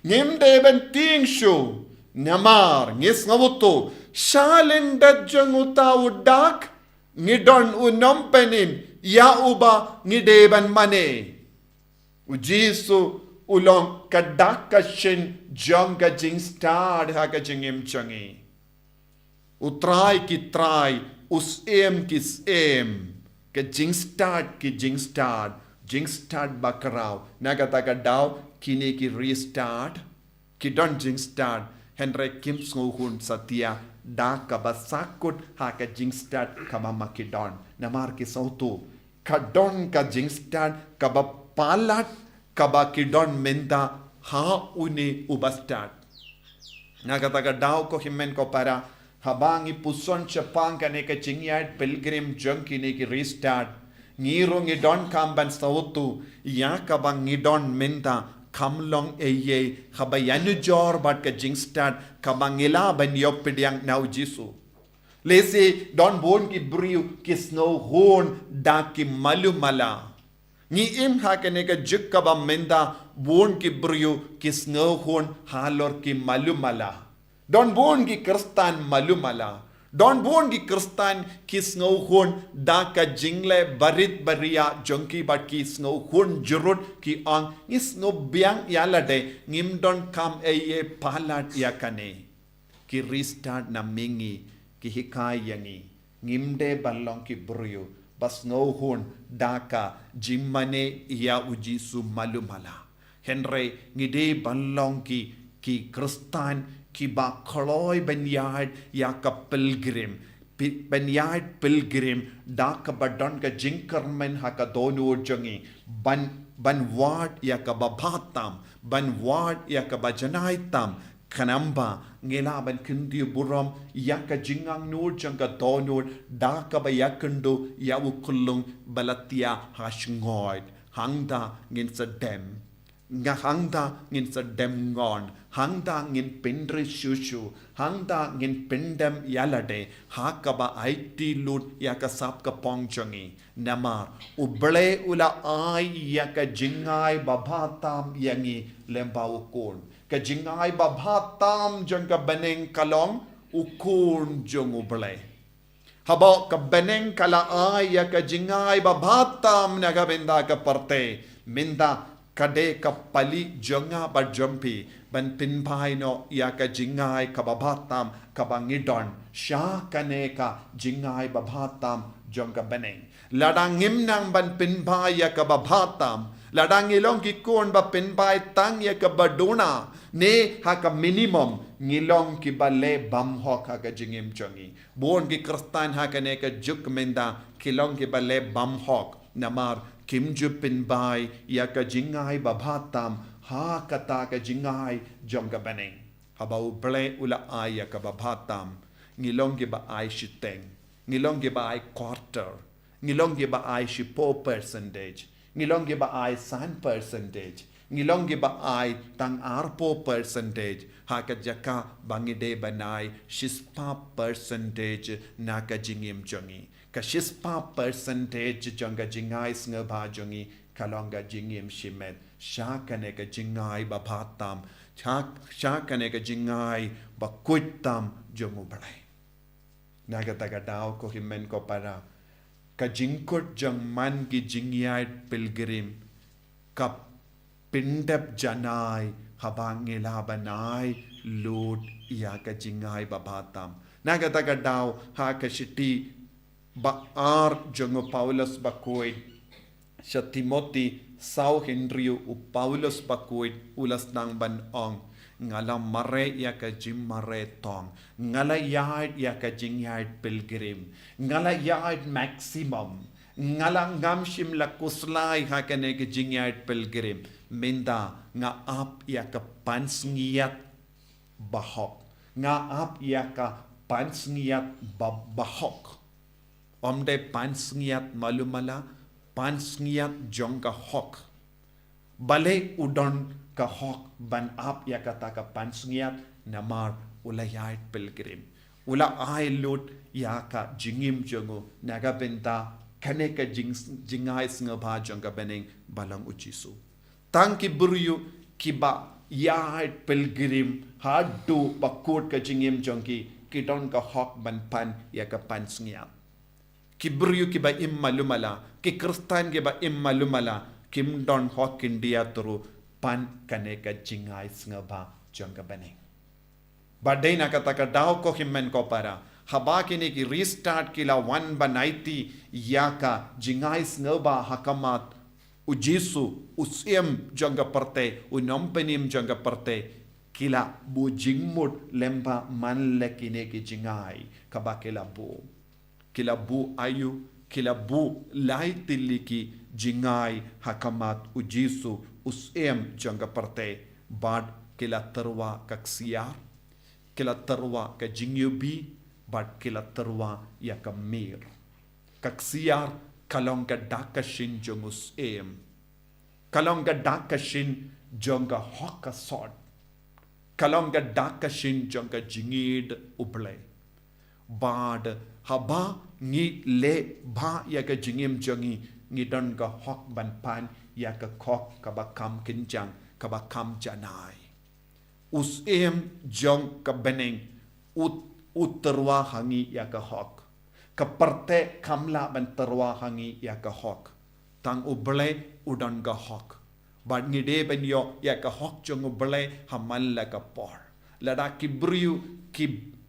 ngim dei ban tieng shuh. Namar ngi sngewthuh sha lyndet jong uta u dak ngi don u nongpynim ïa uba ngi dei ban mane. U Jisu u long ka dak ka shin jong ka jingstad ha ka jingim jong ngi. U Trai ki trai, u Syiem ki syiem, ka jingstad ki jingstad, jingstad bakhraw. Na kata ka daw kine ki riewstad ki don jingstad, hynrei kim sngewhun satia da kaba sahkut ha ka jingstad kaba ma ki don. Namar ki sngewthuh ka don ka jingstad kaba palat kaba ki don mynta ha une uba stad. Na kata ka daw ko hynmen ko para, haba ngi puson shaphang kane ka jingïaid pilgrim jong kine ki riewstad, ngi ruh ngi donkam ban sngewthuh ïa kaba ngi don mynta kam long ei ei haba ïanujor bad ka jingstad kaba ngi lah ban ïoh pdiang na U Jisu. Lehse don bun ki briew ki sngewhun da ki malu mala. Ngi im ha kane ka juk kaba mynta, bun ki briew ki sngewhun halor ki malu mala. Don bun ki Khristan malu mala. Don bun ki Khristan ki sngewhun da ka jingleh barit baria jong ki bad ki sngewhun jurut, ki ong, ngi sngewbiang ïa lade, ngim donkam ei ei palat ïa kane. Ki riewstad na mihngi ki hikai ïa ngi, ngim dei ban long ki briew ba sngewhun da ka jingmane ïa U Jisu malu mala. Hynrei ngi dei ban long ki, ki Khristan kiba kloi ban ïaid ïa ka pilgrim, pi-, ban ïaid pilgrim da kaba don ka jingkyrmen ha ka dohnud jong ngi, ban, ban wad ïa kaba bha tam, ban wad ïa kaba janai tam, Khnang ba ngi lah ban kyntiew burom ïa ka jingangnud jong ka dohnud da kaba ïakynduh ïa u khyllung ba la thiah ha sngoid. Hangta ngin sa dem. Nga hangta ngin sa dem ngon, hangta ngin pynrit shuh shuh, hangta ngin pyndem ïa lade, ha kaba aiti lut ïa ka sap ka phong jong ngi. Namar, U Blei u la ai ïa ka jingai babha tam ïa ngi lyngba u Khun. Ka jingai babha tam jong ka bneng ka long u Khun jong U Blei. Haba ka bneng ka la ai ïa ka jingai babha tam na ka bynta ka pyrthei, mynta ka dei ka pali jong nga bad jong phi ban pynphai noh ïa ka jingai kaba bha tam kaba ngi don sha kane ka jingai babha tam jong ka bneng. Lada ngim nang ban pynphai ïa kaba bha tam, lada ngi long ki khun ba pynphai tang ïa kaba duna, ne ha ka minimum, ngi long kiba leh bymhok ha ka jingim jong ngi. Bun ki Khristan ha kane ka juk mynta ki long kiba leh bymhok namar kim ju pynphai ïa ka jingai babha tam ha kata ka jingai jong ka bneng. Haba U Blei u la ai ïa kaba bha tam, ngi long kiba ai shiteng, ngi long kiba ai quarter, ngi long kiba ai shiphew percentage, ngi long kiba ai san percentage, ngi long kiba ai tang arphew percentage, ha ka jaka ba ngi dei ban ai shispah percentage na ka jingim jong ngi. Ka shispah percentage jong ka jingai sngewbha jong ngi ka long ka jingim shimet sha kane ka jingai babha tam, sha, sha kane ka jingai bakhuid tam jong U Blei. Na kata ka daw ko hynmen ko para, ka jingkut jong man ki jingïaid pilgrim ka pyndep janai haba ngi lah ban ai lut ïa ka jingai babha tam. Na kata ka daw ha ka shithi ba ar jong u Paulus bakhuid sha Timothi saw hynriew, u Paulus bakhuid u la sdang ban ong, nga la mareh ïa ka jingmareh tong, nga la ïaid ïa ka jingïaid pilgrim, nga la ïaid maximum, nga la, ngam shym la khuslai ha kane ka jingïaid pilgrim. Mynta nga ap ïa ka pansngiat bahok, nga ap ïa ka pansngiat ba, bahok. Ym dei pansngiat malu mala, pansngiat jong ka hok. Balei u don ka hok ban ap ïa kata ka pansngiat? Namar u la ïaid pilgrim, u la ai lut ïa ka jingim jong u na ka bynta kane ka jing, jingai sngewbha jong ka bneng ba long u Jisu. Tang ki briew kiba ïaid pilgrim haduh ba kut ka jingim jong ki, ki don ka hok ban pan ïa ka pansngiat. Ki briew kiba im malu mala, ki Khristan kiba im malu mala, kim don hok khyndiat ruh ban pan kane ka jingai sngewbha jong ka bneng. Bad dei na kata ka daw ko hynmen ko para, haba kine ki restart ki la wan ban aiti ïa ka jingai sngewbha ha khmat u Jisu, u Syiem jong ka pyrthei, u Nongpynim jong ka pyrthei, ki la buh jingmut lyngba man la kine ki jingai kaba ki la buh. Ki la buh aïu? Ki la buh lai tylli ki jingai ha khmat u Jisu, u Syiem jong ka pyrthei, bad ki la tyrwa ka ksiar, ki la tyrwa ka jingïohi, bad ki la tyrwa ïa ka mir. Ka ksiar ka long ka dak ka shin jong u Syiem. Ka long ka dak ka shin jong ka hok ka sot. Ka long ka dak ka shin jong ka jingïeit U Blei. Bad haba ngi leh bha ïa ka jingim jong ngi, ngi don ka hok ban pan ïa ka khok kaba kham kynjang, kaba kham janai. U Syiem jong ka bneng u, u tyrwa ha ngi ïa ka hok. Ka pyrthei kam lah ban tyrwa ha ngi ïa ka hok. Tang U Blei u don ka hok. Bad ngi dei ban ïoh ïa ka hok jong U Blei ha man la ka por. Lada ki briew ki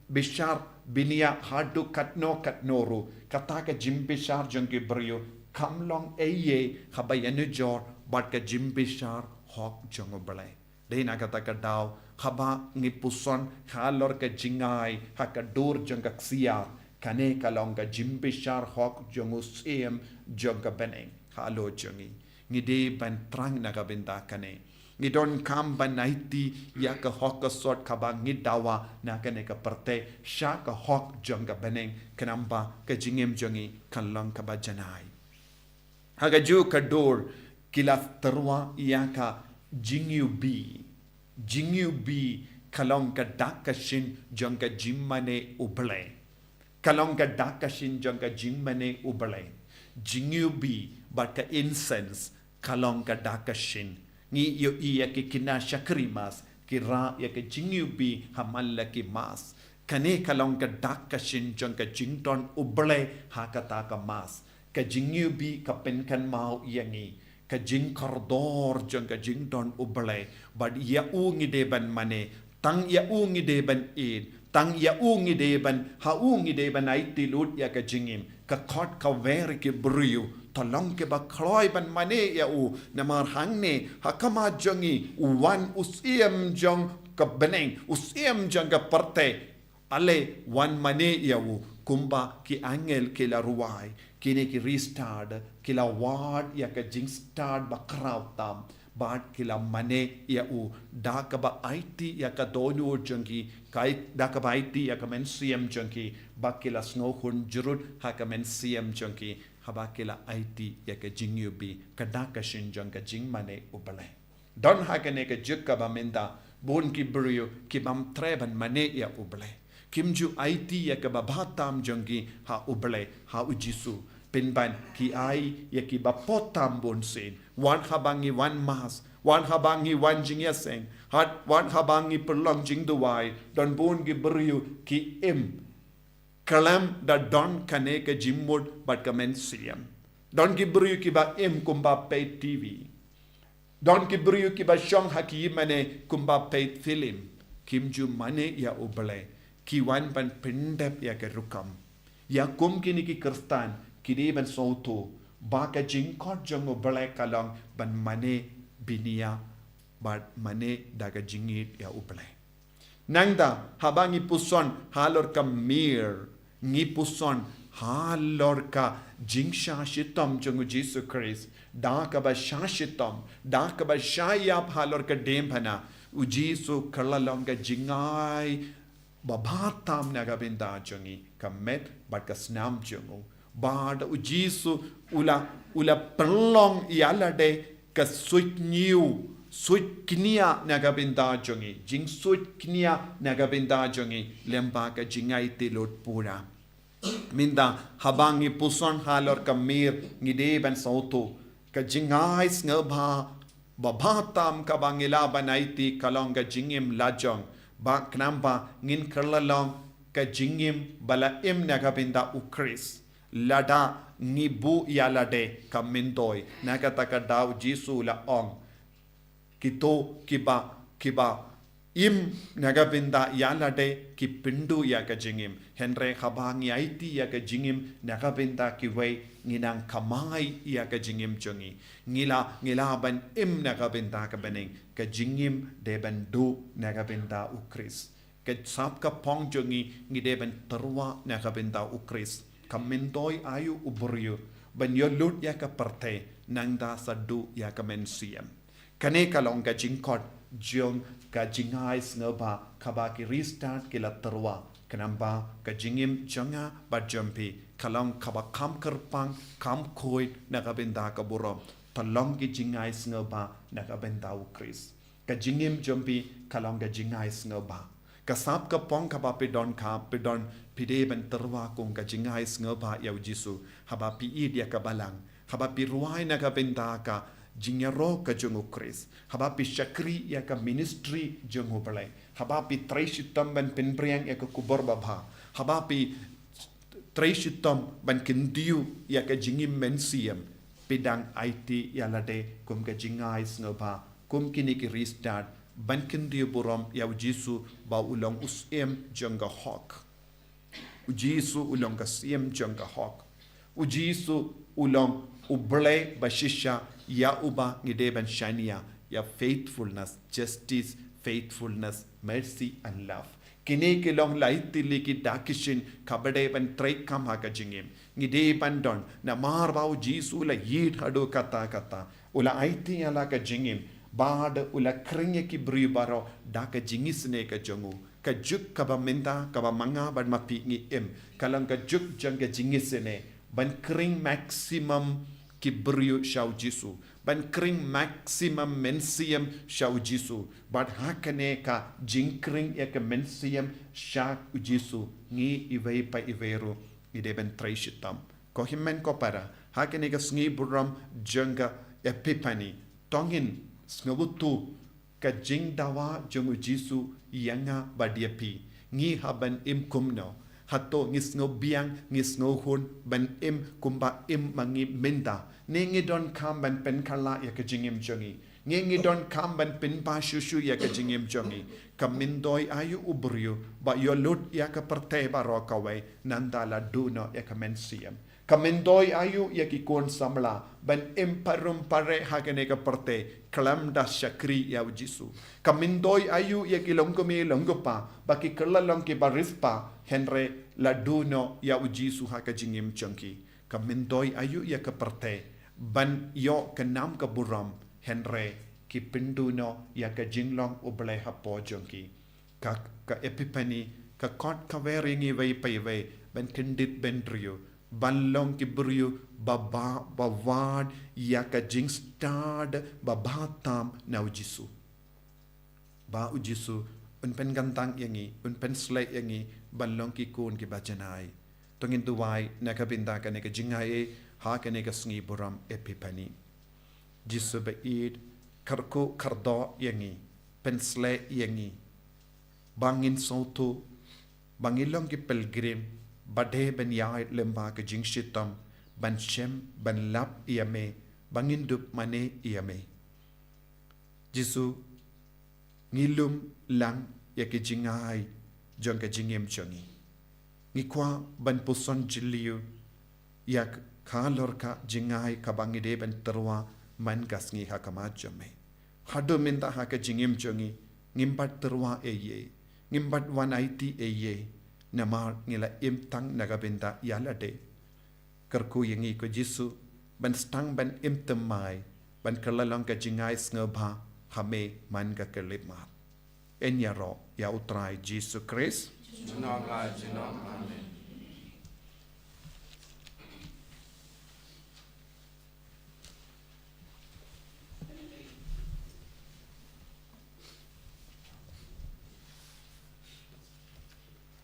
bishar bniah haduh katno katno ruh, kata ka jingbishar jong ki briew kam long ei ei haba ïanujor bad ka jingbishar hok jong U Blei. Dei na kata ka daw, haba ngi puson halor ka jingai ha ka dur jong ka ksiar, kane ka long ka jingbishar hok jong u Syiem jong ka bneng halor jong ngi. Ngi dei ban thrang na ka bynta kane. Ngi donkam ban aiti ïa ka hok ka sot kaba ngi dawa na kane ka pyrthei sha ka hok jong ka bneng, khnang ba ka jingim jong ngi kan long kaba janai. Ha kajuh ka dur ki la tyrwa ïa ka jingiwbih. Jingiwbih ka long ka dak ka shin jong ka jingmane U Blei. Ka long ka dak ka shin jong ka jingmane U Blei. Jingiwbih bad ka incense ka long ka dak ka shin. Ngi ïohi ïa ki khynnah shakri Mass ki rah ïa ka jingiwbih ha man la ki Mass. Kane ka long ka dak ka shin jong ka jingdon U Blei ha kata ka Mass. Ka jingiwbih ka pynkynmaw ïa ngi ka jingkordor jong ka jingdon U Blei, bad ïa u ngi dei ban mane, tang ïa u ngi dei ban ïeit, tang ïa u ngi dei ban, ha u ngi dei ban aiti lut ïa ka jingim. Ka khot ka wer ki briew, to long kiba kloi ban mane ïa u, namar hangne ha khmat jong ngi u wan u Syiem jong ka bneng, u Syiem jong ka pyrthei. Ale wan mane ïa u, kumba ki angel ki la rwai. Kine ki riewstad ki la wad ïa ka jingstad bakhraw tam, bad ki la mane ïa u da kaba aiti ïa ka dohnud jong ki, ka ai-, da kaba aiti ïa ka mynsiem jong ki, bad ki la sngewkhun jrut ha ka mynsiem jong ki haba ki la aiti ïa ka jingiwbih, ka dak ka shin jong ka jingmane U Blei. Don ha kane ka juk kaba mynta bun ki briew ki bym treh ban mane ïa U Blei. Kim ju aiti ïa kaba bha tam jong ki ha U Blei, ha U Jisu. Pynban ki ai ïa kiba poh tam bunsien. Wat haba ngi wan Mass, wat haba ngi wan jingïaseng, wat, wat haba ngi pynlong jingduwai, don bun ki briew ki im khlem da don kane ka jingmut bad ka mynsiem. Don ki briew kiba im kumba peit T V. Don ki briew kiba shong ha ki ïingmane kumba peit film. Kim ju mane ïa U Blei, ki wan ban pyndep ïa ka rukom. Ïa kum kine ki Khristan ki dei ban sngewthuh ba ka jingkhot jong U Blei ka long ban mane bniah bad mane da ka jingïeit ïa U Blei. Nangta haba ngi puson halor ka mir, ngi puson halor ka jingshah shitom jong U Jisu Khrist, da kaba shah shitom, da kaba shah ïap halor ka diengphna, U Jisu ka la long ka jingai ba bha tam na ka bynta jong ngi, ka met bad ka snam jong u. Bad U Jisu u la, u la pynlong ïa lade ka suit ñiew, suit kñia na ka bynta jong ngi, jingsuit kñia na ka bynta jong ngi, lem bad ka jingaiti lut pura. Mynta haba ngi puson halor ka mir, ngi dei ban sngewthuh ka jingai sngewbha ba bha tam kaba ngi lah ban aiti ka long ka jingim lajong, bad khnang ba ngin kylla long ka jingim ba la im na ka bynta U Khrist. Lada ngi buh ïa lade ka myntoi, na kata ka daw U Jisu u la ong, kito kiba, kiba im na ka bynta ïa lade ki pynduh ïa ka jingim. Hynrei haba ngi aiti ïa ka jingim na ka bynta kiwei, ngi nang kamai ïa ka jingim jong ngi. Ngi lah, ngi lah ban im na ka bynta ka bneng. Ka jingim dei ban duh na ka bynta U Khrist. Ka sap ka phong jong ngi, ngi dei ban tyrwa na ka bynta U Khrist. Ka myntoi aïu u briew ban ïoh lut ïa ka pyrthei, nangta sa duh ïa ka mynsiem. Kane ka long ka jingkhot jong ka jingai sngewbha kaba ki riewstad ki la tyrwa, khnang ba ka jingim jong nga bad jong phi ka long kaba kham kyrpang, kham khuid na ka bynta ka burom. To long ki jingai sngewbha na ka bynta U Khrist. Ka jingim jong phi ka long ka jingai sngewbha. Ka sap ka phong kaba phi donkam, phi don, phi dei ban tyrwa kum ka jingai sngewbha ïa U Jisu. Haba phi ïeit ïa ka balang, haba phi rwai na ka bynta ka jingïaroh ka jong U Khrist, haba phi shakri ïa ka ministry jong U Blei, haba phi trei shitom ban pynpriang ïa ka khubor babha, haba phi trei shitom ban kyntiew ïa ka jingim mynsiem, phi dang aiti ïa lade kum ka jingai sngewbha, kum kine ki riewstad, ban kyntiew burom ïa U Jisu ba u long u Syiem jong ka hok. U Jisu u long ka Syiem jong ka hok. U Jisu u long U Blei ba shisha, ïa uba ngi dei ban shaniah ïa faithfulness, justice, faithfulness, mercy and love. Kine ki long lai tylli ki dak ki shin kaba dei ban treikam ha ka jingim. Ngi dei ban don, namar ba U Jisu u la ïeit haduh katta katta. U la aiti ïa la ka jingim Bad u la khring ïa ki briew baroh da ka jingisynei ka jong u. Ka juk kaba mynta, kaba ma nga bad ma phi ngi im, ka long ka juk jong ka jingisynei. Ban khring maximum ki briew sha u Jisu. Ban khring maximum mynsiem sha u Jisu. Bad ha kane ka jingkhring ïa ka mynsiem sha u Jisu, ngi iwei pa iwei ruh ngi dei ban trei shitom. Ko hynmen ko para, ha kane ka sngi burom jong ka Epiphany, to ngin sngewthuh ka jingdawa jong u Jisu ïa nga bad ïa phi. Ngi hap ban im kumno? Hato ngi sngew biang, ngi sngew hun ban im kumba im ma ngi mynta? Ne ngi donkam ban pynkylla ïa ka jingim jong ngi? Ne ngi donkam ban pynbha shuh shuh ïa ka jingim jong ngi? Ka myntoi aïu u briew ba ïoh lut ïa ka pyrthei baroh kawei, nangta la duh noh ïa ka mynsiem? Ka myntoi aïu ïa ki khun samla ban im parum pare ha kane ka pyrthei khlem da shakri ïa u Jisu? Ka myntoi aïu ïa ki longkmie longkpa ba ki kylla long kiba riewspah, hynrei la duh noh ïa u Jisu ha ka jingim jong ki? Ka myntoi aïu ïa ka pyrthei ban ïoh ka nam ka burom, hynrei ki pynduh noh ïa ka jinglong U Blei hapoh jong ki? Ka, ka Epiphany ka khot kawei ïa ngi iwei pa iwei ban kyndit bynriew, ban long ki briew ba, ba, ba wad ïa ka jingstad ba bha tam na u Jisu. Ba u Jisu un pynkyntang ïa ngi, un pynshlei ïa ngi ban long ki khun kiba janai. To ngin duwai na ka bynta kane ka jingai ha kane ka sngi burom Epiphany. Jisu ba ïeit, kyrkhu kyrdoh ïa ngi, pynshlei ïa ngi ba ngin sngewthuh ba ngi long ki pilgrim ba dei ban ïaid lyngba ka jingshitom, ban shem, ban lap ïa me, ba ngin dup mane ïa me. Jisu, ngi lum lang ïa ki jingai jong ka jingim jong ngi. Ngi kwah ban puson jylliew ïa ka halor ka jingai kaba ngi dei ban tyrwa man ka sngi ha khmat jong me. Haduh mynta ha ka jingim jong ngi, ngim pat tyrwa ei ei, ngim pat wan aiti ei ei, namar ngi la im tang na ka bynta ïa lade. Kyrkhu ïa ngi ko Jisu ban sdang ban im thymmai, ban kylla long ka jingai sngewbha ha me man ka khyllipmat. Yn ïaroh ïa U Trai Jisu Khrist. Junom la junom. Amen.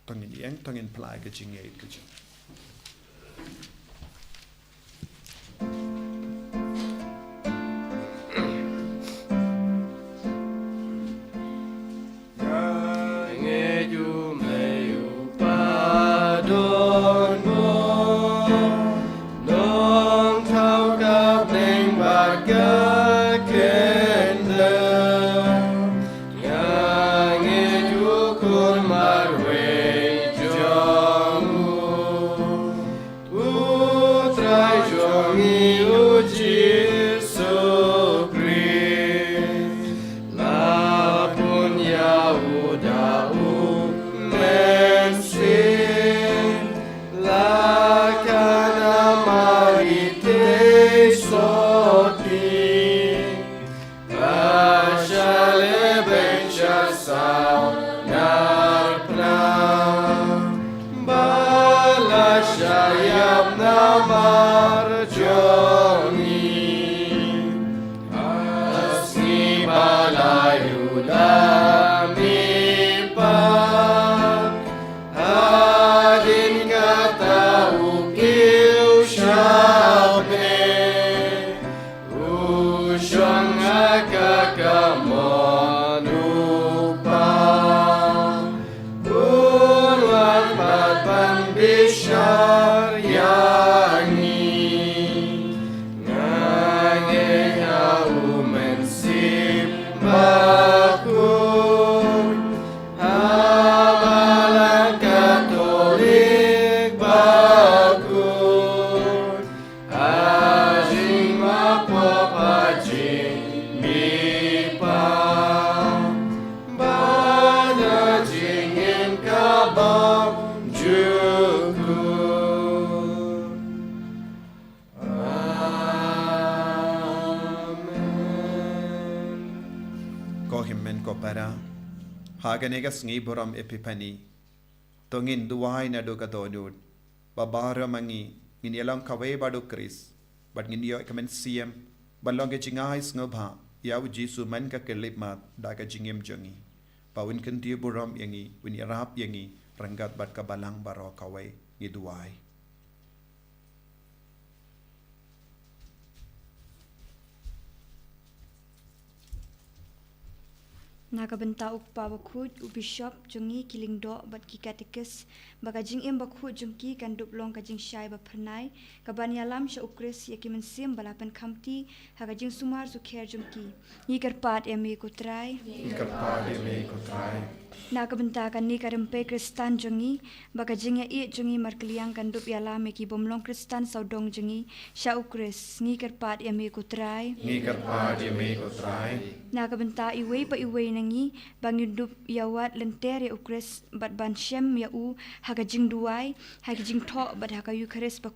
To ngin ïeng, to ngin pynlait ka jingïeit ka jong Hynmen ko para, ha kane ka sngi burom Epiphany, to ngin duwai naduh ka dohnud ba baroh ma ngi ngin ïalang kawei bad u Khrist, bad ngin ïoh ka mynsiem ban long ka jingai sngewbha ïa u Jisu man ka khyllipmat da ka jingim jong ngi, ba un kyntiew burom ïa ngi, un ïarap ïa ngi ryngkat bad ka balang baroh kawei. Ngi duwai. Na ka bynta u Kpa Bakhuid, u Bishop jong ngi, ki lyngdoh bad ki katekis, ba ka jingim bakhuid jong ki kan dup long ka jingshai ba phyrnai, ka ban ïalam sha u Khrist ïa ki mynsiem ba la pynkhamti ha ka jingsumar sukher jong ki. Ngi kyrpad ïa me ko Trai. Ngi kyrpad ïa me ko Trai. Na ka bynta kane ka rympei Khristan jong ngi, ba ka jingïaieit jong ngi markylliang kan dup ïalam ïa ki bym long Khristan sawdong jong ngi sha u Khrist. Ngi kyrpad ïa me ko Trai. Ngi kyrpad ïa me ko Trai. Na ka bynta iwei pa iwei na ngi, ba ngin dup ïawad lynter ïa u Khrist bad ban shem ïa u ha ka jingduwai, ha ka jingthoh bad ha ka Eukharist ba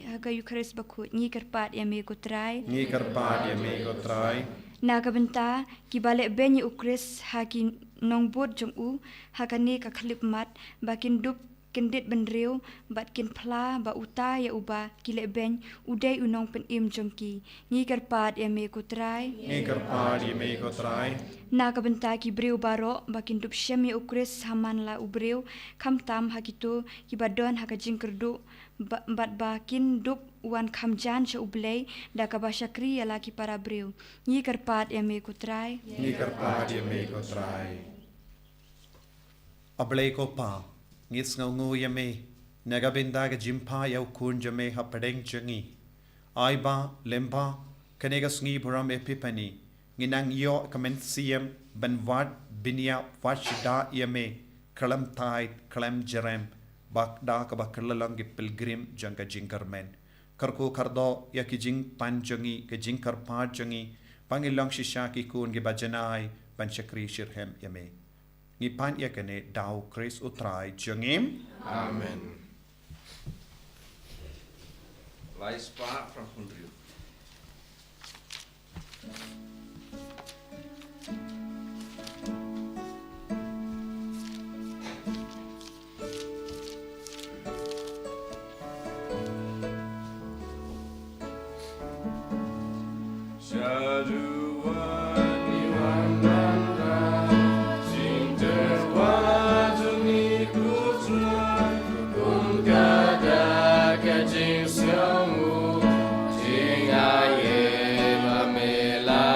ha ka Eukharist Bakhuid. Ngi kyrpad ïa me ko Trai. Ngi kyrpad ïa me ko Trai. Na ka bynta kiba leh beiñ ïa u Khrist ha ki nongbud jong u ha kane ka khyllipmat, ba kin dup kyndit bynriew bad kin phla ba uta ïa uba ki leh beiñ u dei u nongpynim jong ki. Ngi kyrpad ïa me ko Trai. Ngi kyrpad ïa me ko Trai. Na ka bynta ki briew baroh, ba kin dup shem ïa u Khrist ha man la u briew, khamtam ha kito kiba don ha ka jingkyrduh, ba, bad ba kin dup wan kham jan sha u Blei da kaba shakri ïa la ki para briew. Ngi kyrpad ïa me ko Trai. Ngi kyrpad ïa me ko Trai. A Blei ko Pa, ngi sngewnguh ïa me na ka bynta ka jingphah ïa u Khun jong me hapdeng jong ngi. Ai ba lyngba kane ka sngi burom Epiphany, ngin nang ïoh ka mynsiem ban wad bniah wad shada ïa me, khlem thait khlem jrem, bad da kaba kylla long ki pilgrim jong ka jingkyrmen. Kyrkhu kyrdoh ïa ki jingpan jong ngi, ki jingkyrpad jong ngi, ba ngin long shisha ki khun kiba janai ban shakri shitrhem ïa me. Ngi pan ïa kane da u Khrist u Trai jong ngi. Amen. Lai spah phra phew hynriew. Shaduh wat ngi wan ban rah, jingtyrwa jong ngi ko Trai, kum ka da ka jingsngewnguh, jingaiei ba me la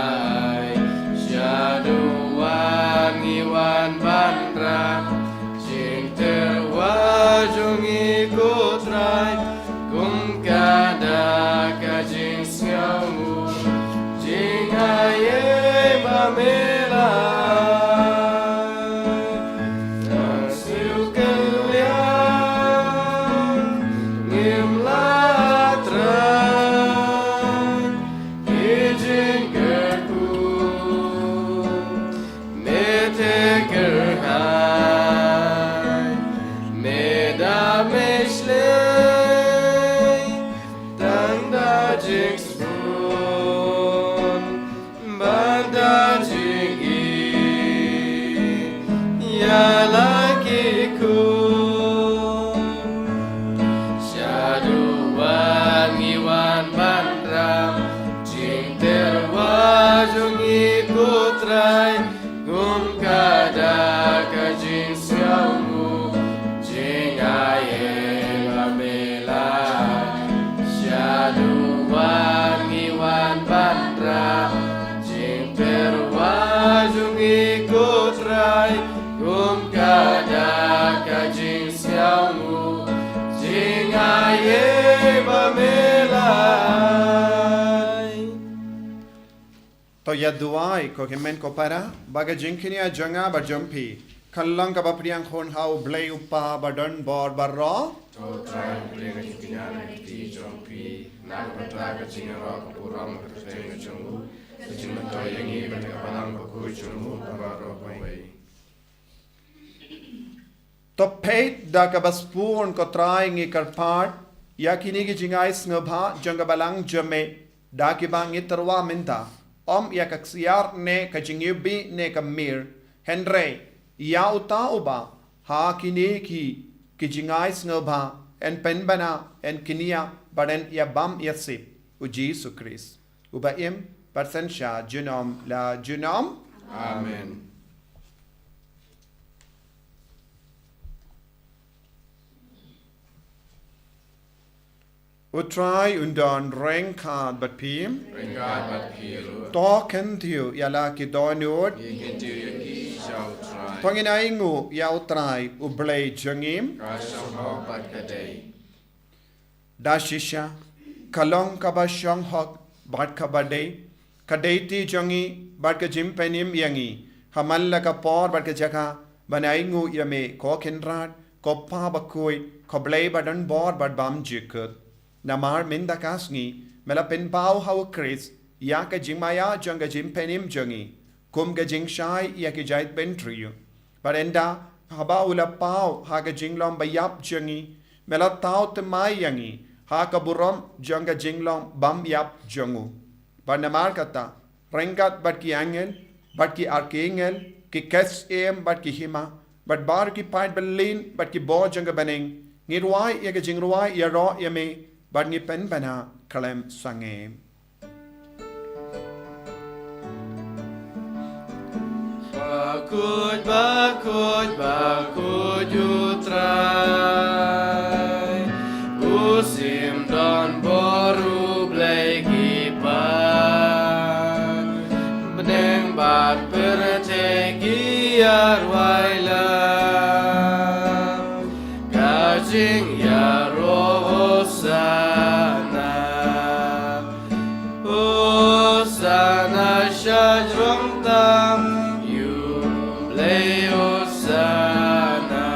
ai. Shaduh wat ngi wan ban rah, jingtyrwa jong ngi ko Trai, kum ka da ka jingsngewnguh, jingaiei ba me la ai. Tang siew kylliang ngim lah trai, ki jingkyrkhu me theh kyrhai, me da me shlei, tang da jingsbun bad da jingïeit ïa la ki khun. Shaduh wat ngi wan ban rah, jingtyrwa jong ngi ko Trai, kum ka da ka jingsngewnguh, jingaiei ba me la ai. Shaduh wat ngi wan ban rah, jingtyrwa jong ngi ko Trai, kum ka da ka jingsngewnguh, jingaiei ba me la ai. To ïa duwai ko hynmen ko para, ba ka jingkñia jong nga bad jong phi kan long kaba pdiang khun ha u Blei u Kpa badonbor baroh. To Trai, pdiang ka jingkñia na ka kti jong phi na ka bynta ka jingïaroh ka burom ka kyrteng ka jong u, ka jingmyntoi ïa ngi bad ka balang bakhuid jong u baroh kawei. To peit da kaba sbun ko Trai ngi kyrpad ïa kine ki jingai sngewbha jong ka balang jong me, da kiba ngi tyrwa mynta. ym ïa ka ksiar ne ka jingïohi ne ka mir, hynrei ïa uta uba ha kine ki, ki jingai sngewbha yn pynbna, yn kñia bad yn ïabam ïasip, u Jisu Khrist, uba im bad synshar junom la junom. Amen. U Trai un don ryngkat bad phi. Ryngkat bad phi ruh. To kyntiew ïa la ki dohnud. Ngi kyntiew ïa ki sha u Trai. To ngin ainguh ïa u Trai u Blei jong ngi. Ka shong hok bad ka dei. Da shisha, ka long kaba shong hok bad kaba dei, ka dei ti jong ngi bad ka jingpynim ïa ngi ha man la ka por bad ka jaka, ban ainguh ïa me, ko Kynrad, ko Pa bakhuid, ko Blei ba don bor bad bymjukut. Namar mynta ka sngi me la pynpaw ha u Khrist ïa ka jingmaïa jong ka jingpynim jong ngi, kum ka jingshai ïa ki jaitbynriew. Bad ynda haba u la paw ha ka jinglong baïap jong ngi, me la thaw thymmai ïa ngi ha ka burom jong ka jinglong bymïap jong u. Bad namar kata, ryngkat bad ki angel, bad ki arkangel, ki ksiem bad ki hima, bad baroh ki paid byllien bad ki bor jong ka bneng, ngi rwai ïa ka jingrwai ïaroh ïa me, bad ngi pynbna khlem sangeh. Bakhuid, bakhuid, bakhuid u Trai, u sim don bor, u Blei ki paid. Bneng bad pyrthei ki ïarwai lang, ka jingïaroh Hosana. Hosana sha jrong tam, ïa u Blei Hosana.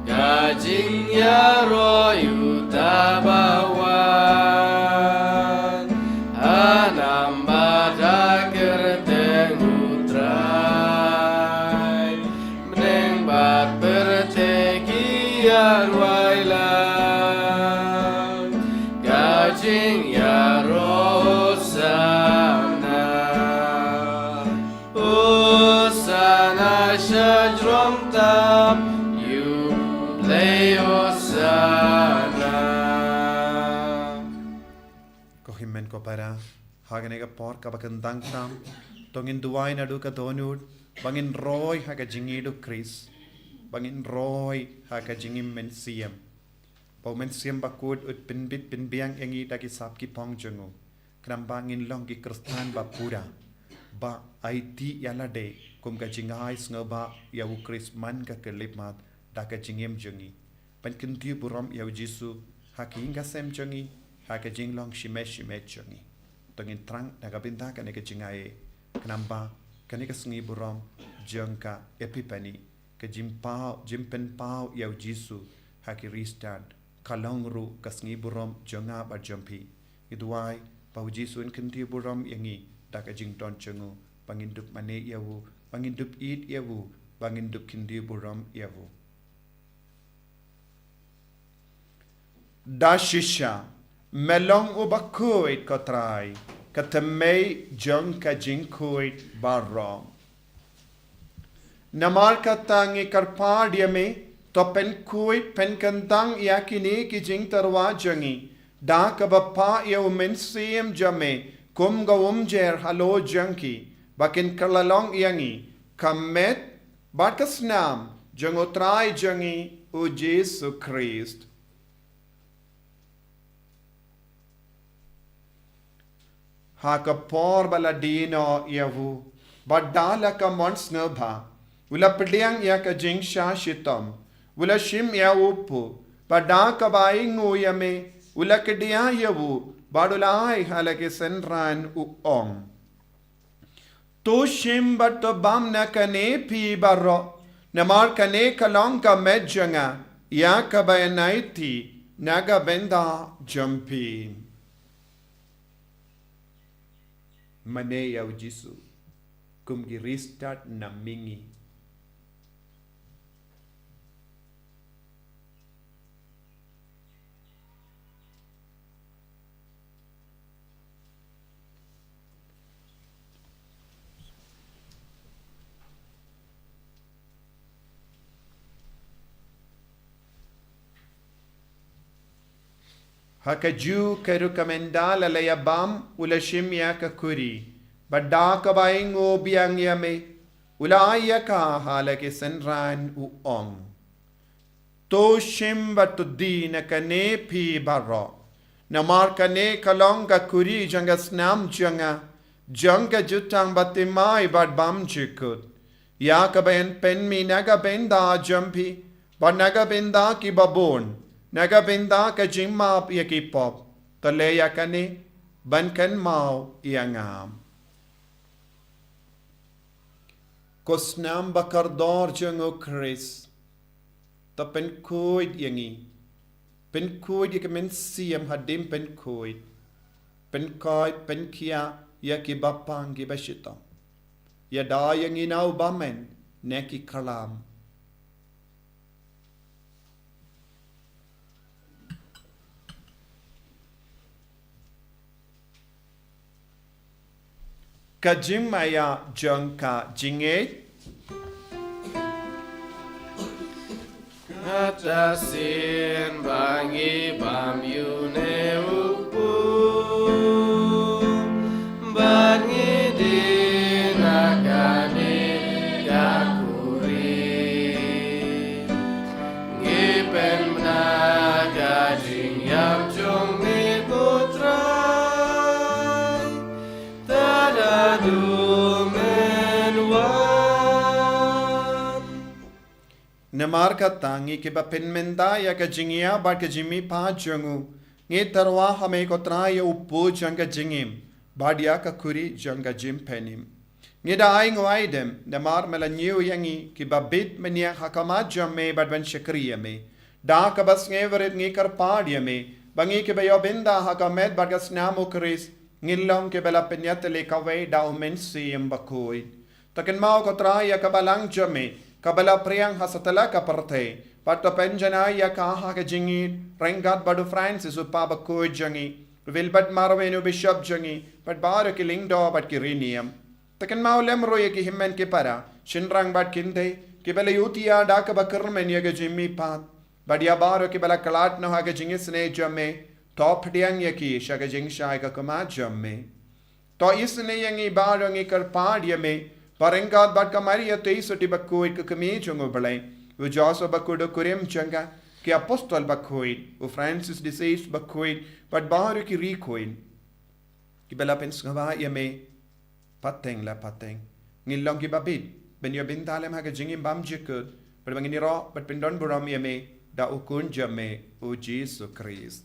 Ka jingïaroh ïa uta ba wan, ha nam bad ha kyrteng u Trai. Bneng bad pyrthei ki ïarwai lang, ka jingïaroh Hosana. Hosana sha jrong tam, ïa u Blei Hosana. Ko hynmen ko para, ha kane ka por kaba kyntang tam, to ngin duwai naduh ka dohnud, ba ngin roi ha ka jingïeit u Khrist, ba ngin roi ha ka jingim Mynsiem. Ba u Mynsiem Bakhuid un pynbit pynbiang ïa ngi da ki sap ki phong jong u. Khnang ba ngin long ki Khristan ba pura, ba aiti ïa lade kum ka jingai sngewbha ïa u Khrist man ka khyllipmat da ka jingim jong ngi. Ban kyntiew burom ïa u Jisu ha ka ïing ka sem jong ngi, ha ka jinglong shimet shimet jong ngi. To ngin thrang na ka bynta kane ka jingaiei, khnang ba kane ka sngi burom jong ka Epiphany, ka jingpaw, jingpynpaw ïa u Jisu ha ki ri stad, ka long ruh ka sngi burom jong nga bad jong phi. Ngi duwai ba u Jisu un kyntiew burom ïa ngi da ka jingdon jong u, ba ngin dup mane ïa u, ba ngin dup ïeit ïa u, ba ngin dup kyntiew burom ïa u. Da shisha me long u bakhuid, ko Trai, ka thymmei jong ka jingkhuid baroh. Namar kata ngi kyrpad ïa me, to pynkhuid pynkyntang ïa kine ki jingtyrwa jong ngi da kaba phah ïa u Mynsiem jong me kum ka umjer halor jong ki, ba kin kylla long ïa ngi ka met bad ka snam jong u Trai jong ngi u Jisu Khrist. Ha ka por ba la die noh ïa u, bad da la ka mon sngewbha u la pdiang ïa ka jingshah shitom, u la shim ïa u kpu, bad da kaba ainguh ïa me u la kdiah ïa u, bad u la ai ha la ki synran, u ong: To shim bad to bam na kane phi baroh, namar kane ka long ka met jong nga, ïa kaba yn aiti na ka bynta jong phi. Mane ïa u Jisu kum ki ri stad na mihngi. Ha kajuh ka rukom ynda la leit bam, u la shim ïa ka khuri, bad da kaba u ïoh biang ïa me, u la ai ïa ka ha la ki synran, u ong: To shim bad to die na kane phi baroh, namar kane ka long ka khuri jong ka snam jong nga, jong ka jutang bathymmai bad bymjukut, ïa kaba yn pynmih na ka bynta jong phi bad na ka bynta ki babun, na ka bynta ka jingmap ïa ki pop. To leh ïa kane ban kynmaw ïa nga. Ko snam bakordor jong U Khrist, to pynkhuid ïa ngi. Pynkhuid ïa ka mynsiem hadien pynkhuid. Pynkhuid, pynkhiah ïa kiba pang kiba shitom. Ïada ïa ngi na u bymman, na ki khlam. Ka jingmaïa jong ka jingngeit. Kata sien ba ngi bam ïa une u pud, ba ngi die na kane ka khuri. Ngi pynbna ka jingïap jong me ko Trai, tad haduh men wan. Namar kata ngi kiba pynmynta ïa ka jingïap bad ka jingmihpat jong u, ngi tyrwa ha me ko Trai ïa u pud jong ka jingim, bad ïa ka khuri jong ka jingpynim. Ngi da ai nguai dem, namar me la ñiew ïa ngi kiba bit mynniat ha khmat jong me bad ban shakri ïa me. Da kaba sngewrit ngi kyrpad ïa me, ba ngi kiba ïoh bynta ha ka met bad ka snam U Khrist, ngin long kiba la pynïatylli kawei da U Mynsiem Bakhuid. To kynmaw ko Trai ïa ka balang jong me, kaba la phriang ha satlak ka pyrthei, bad to pynjanai ïa ka ha ka jingïeit, ryngkat bad u Francis u Pape bakhuid jong ngi, u Wilbert Marwein u Bishop jong ngi, bad baroh ki lyngdoh bad ki riewniam. To kynmaw lem ruh ïa ki hynmen ki para, shynrang bad kynthei, kiba la ïohi ïa da kaba kyrmen ïa ka jingmihpat, bad ïa baroh kiba la khlad noh ha ka jingisynei jong me, to pdiang ïa ki sha ka jingshai ka khmat jong me. To isynei ïa ngi baroh, ngi kyrpad ïa me, ba ryngkat bad ka Maria Theisotti bakhuid ka kmie jong U Blei, u Joseph bakhuid u kurim jong ka, ki apostol bakhuid, u Francis de Sales bakhuid, bad baroh ki riewkhuid kiba la pynsngewbha ïa me pateng la pateng, ngin long kiba bit ban ïoh bynta lem ha ka jingim bymjukut, bad ba ngin ïaroh bad pyndonburom ïa me da u Khun jong me, u Jisu Khrist.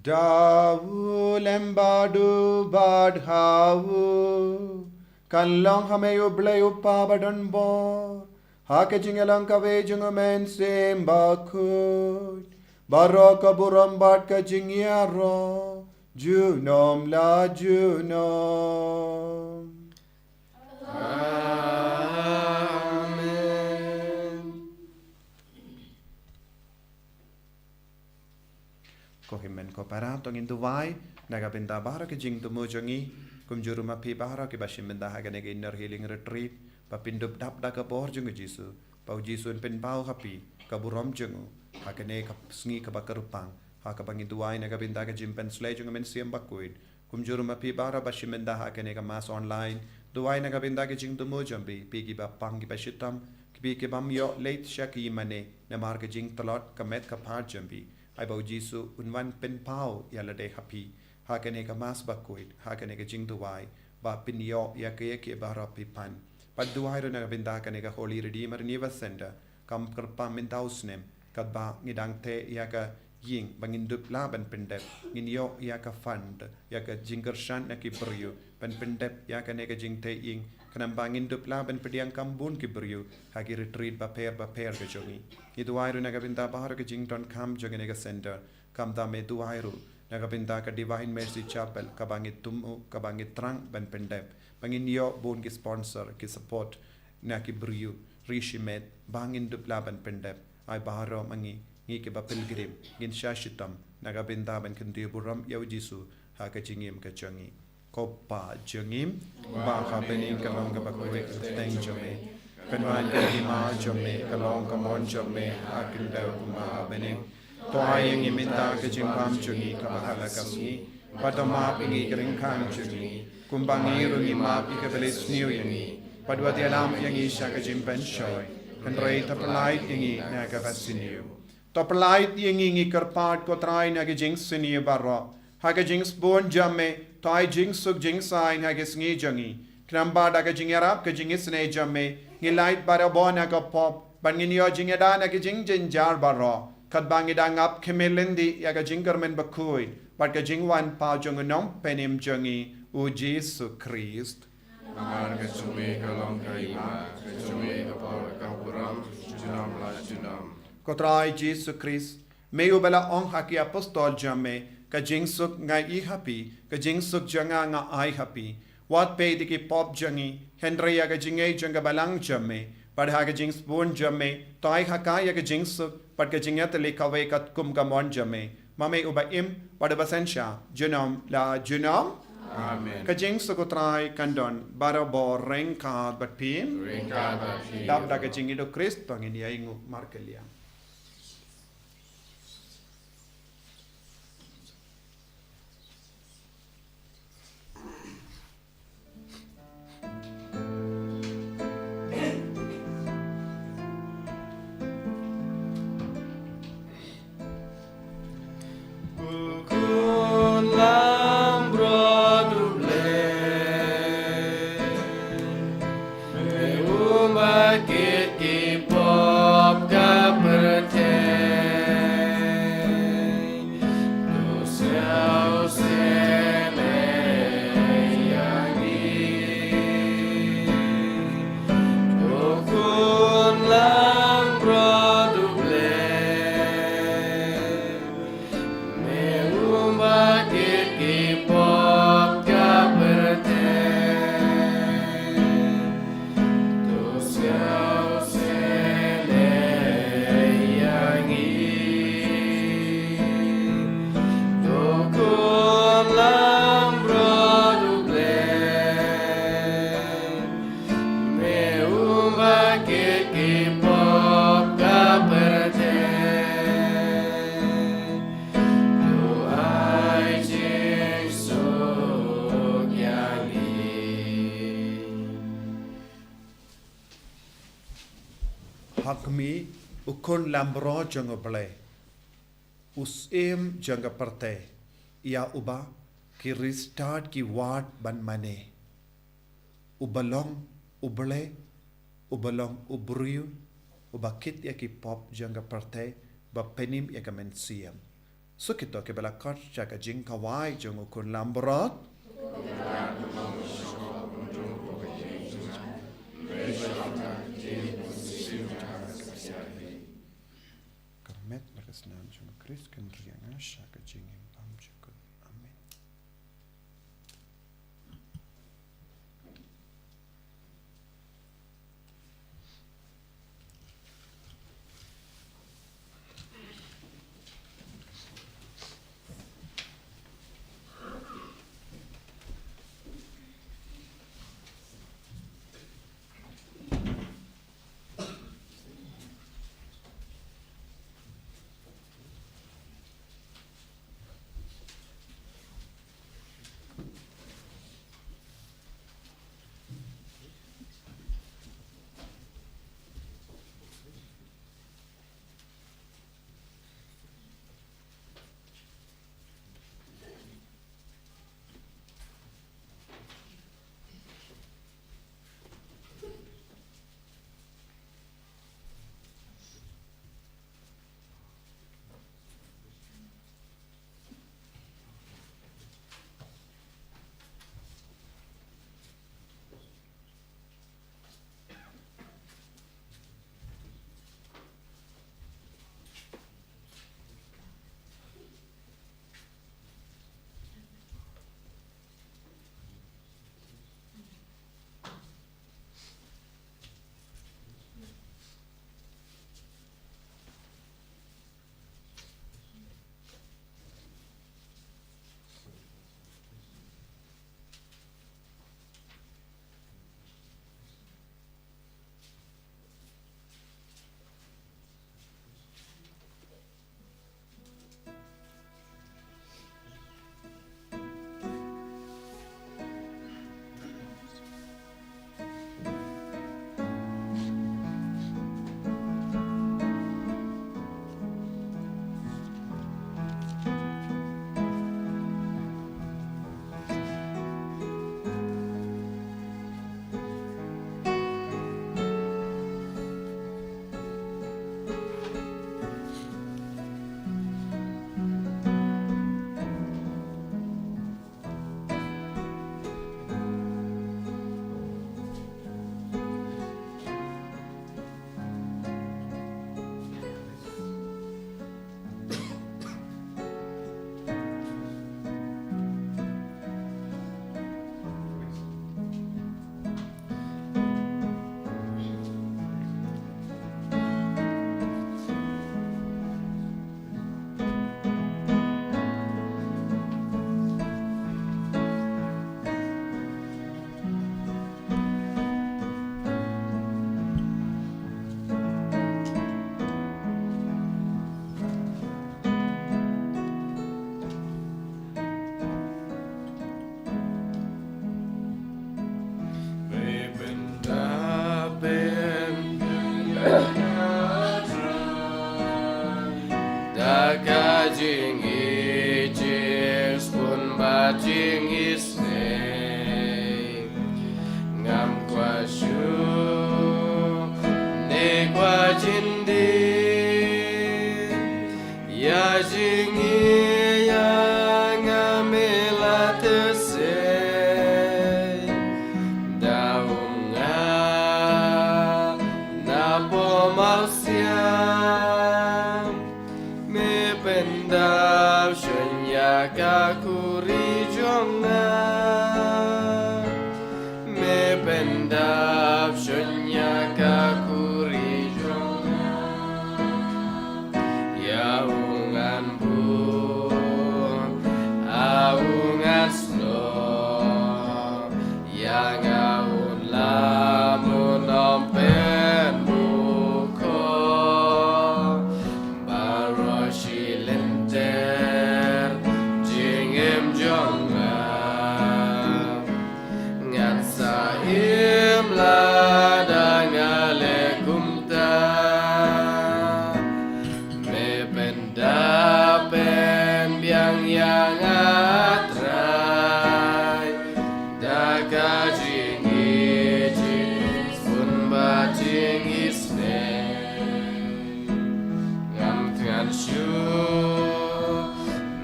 Da u lem bad u bad ha u, kan long ha me U Blei U Kpa badonbor, ha ka jingïalang kawei jong U Mynsiem Bakhuid, baroh ka burom bad ka jingïaroh junom la junom. Amen. Ko hynmen ko para, to ngin duwai na ka bynta baroh ki jingthmu jong ngi, kumjuh ruh ma phi baroh kiba shim bynta ha kane ka Inner Healing Retreat, ba phin dup dap da ka bor jong U Jisu, ba U Jisu un pynpaw ha phi ka burom jong u ha kane ka sngi kaba kyrpang, ha kaba ngi duwai na ka bynta ka jingpynsleh jong U Mynsiem Bakhuid. Kumjuh ruh ma phi baroh ba shim bynta ha kane ka Mass online, duwai na ka bynta ka jingthmu jong phi, phi kiba pang kiba shitom, phi kibym ïoh leit sha ki ïingmane namar ka jingtlot ka met ka phad jong phi. Ai ba U Jisu un wan pynpaw ïa lade ha phi ha kane ka Mass Bakhuid, ha kane ka jingduwai, ba phin ïoh ïa kiei kiei baroh phi pan. Bad duwai ruh na ka bynta kane ka Holy Redeemer Renewal Center, kam kyrpang mynta u snem, katba ngi dang theh ïa ka ïing ba ngin dup lah ban pyndep, ngin ïoh ïa ka fund, ïa ka jingkyrshan na ki briew ban pyndep ïa kane ka jingtheh ïing, khnang ba ngin dup lah ban pdiang kam bun ki briew ha ki retreat bapher bapher ka jong ngi. Ngi duwai ruh na ka bynta baroh ka jingdonkam jong kane ka center, kumta me duwai ruh na ka bynta ka Divine Mercy Chapel, kaba ngi thmu, kaba ngi thrang ban pyndep, ba ngin ïoh bun ki sponsor, ki support na ki briew ri shimet, ba ngin dup lah ban pyndep. Ai baroh ma ngi, ngi kiba pilgrim, ngin shah shitom na ka bynta ban kyntiew burom ïa U Jisu ha ka jingim ka jong ngi. Ko Pa jong ngi, uba ha bneng, ka long kaba khuid ka kyrteng jong me. Kan wan ka hima jong me, ka long ka mon jong me ha ka khyndew kumba ha bneng. To ai ïa ngi mynta ka jingbam jong ngi kaba ha la ka sngi. Bad to map ïa ngi ki ryngkang jong ngi, kumba ngi ruh ngi map ïa kiba leh sniew ïa ngi. Bad wat ïalam ïa ngi sha ka jingpynshoi, hynrei to pyllait ïa ngi na kaba sniew. To pyllait ïa ngi, ngi kyrpad ko Trai, na ka jingsniew baroh. Ha ka jingsbun jong me, to ai jingsuk jingsaiñ ha ka sngi jong ngi. Khnang ba da ka jingïarap ka jingisynei jong me, ngin lait barabor na ka pop, bad ngin ïoh jingïada na ki jingjynjar baroh. Katba ngi dang ap khmih lynti ïa ka jingkyrmen bakhuid bad ka jingwan pat jong u Nongpynim jong ngi, u Jisu Khrist. Namar ka jong me ka long ka hima, ka jong me ka por, ka burom, junom la junom. Ko Trai Jisu Khrist, me uba la ong ha ki apostol jong me, ka jingsuk nga ai ha phi, ka jingsuk jong nga nga ai ha phi. Wat peit ïa ki pop jong ngi, hynrei ïa ka jingngeit jong ka balang jong me. Bad ha ka jingsbun jong me, to ai ha ka ïa ka jingsuk bad ka jingïatylli kawei katkum ka mon jong me. Ma me uba im bad uba synshar junom la junom. Amen. Ka jingsuk u Trai kan don barabor ryngkat bad phi. Ryngkat bad phi. Dap da ka jingïeit u Khrist to ngin ïa ainguh markylliang. U Khun Langbrot U Blei, me u ba kit ki pop ka pyrthei. To sngewsih leh ïa ngi. To Khun Langbrot U Blei, me u ba kit ki pop ka pyrthei. To sngewsih leh ïa ngi. To Khun Langbrot U Blei, me u ba kit ki pop ka pyrthei. To ai jingsuk ïa ngi. Ha khmih, U Khun Langbrot jong U Blei, U Syiem jong ka pyrthei, ïa uba ki riewstad ki wad ban mane. Uba long U Blei, uba long u briew, uba kit ïa ki pop jong ka pyrthei, ba pynim ïa ka mynsiem. Suk ito kiba la khot sha ka jingkhawai jong U Khun Langbrot. Ka met bad ka snam jong U Khrist kan ri ïa nga sha ka jingim bymjukut. Amen. Da ka jingïeit, jingpynbeit, jingisynei, ngam kwah shuh ne kwah jyndit ïa jingïeit, ïa nga me la teh sei. Da um nga na pop mawsiang, me pyndap shun ïa ka khuri jong nga. Me pyndap shun ïa ka khuri jong nga. Ïa u ngan buh, a u ngan snoh, ïa nga un lam, un ym pynmukhoh. Baroh shi lynter jingim jong nga, ngan sa im lada nga leh kumta. Me pyndap, pynbiang ïa nga, Trai, da ka jingïeit, jingpynbeit, jingisynei. Ngam thngan shuh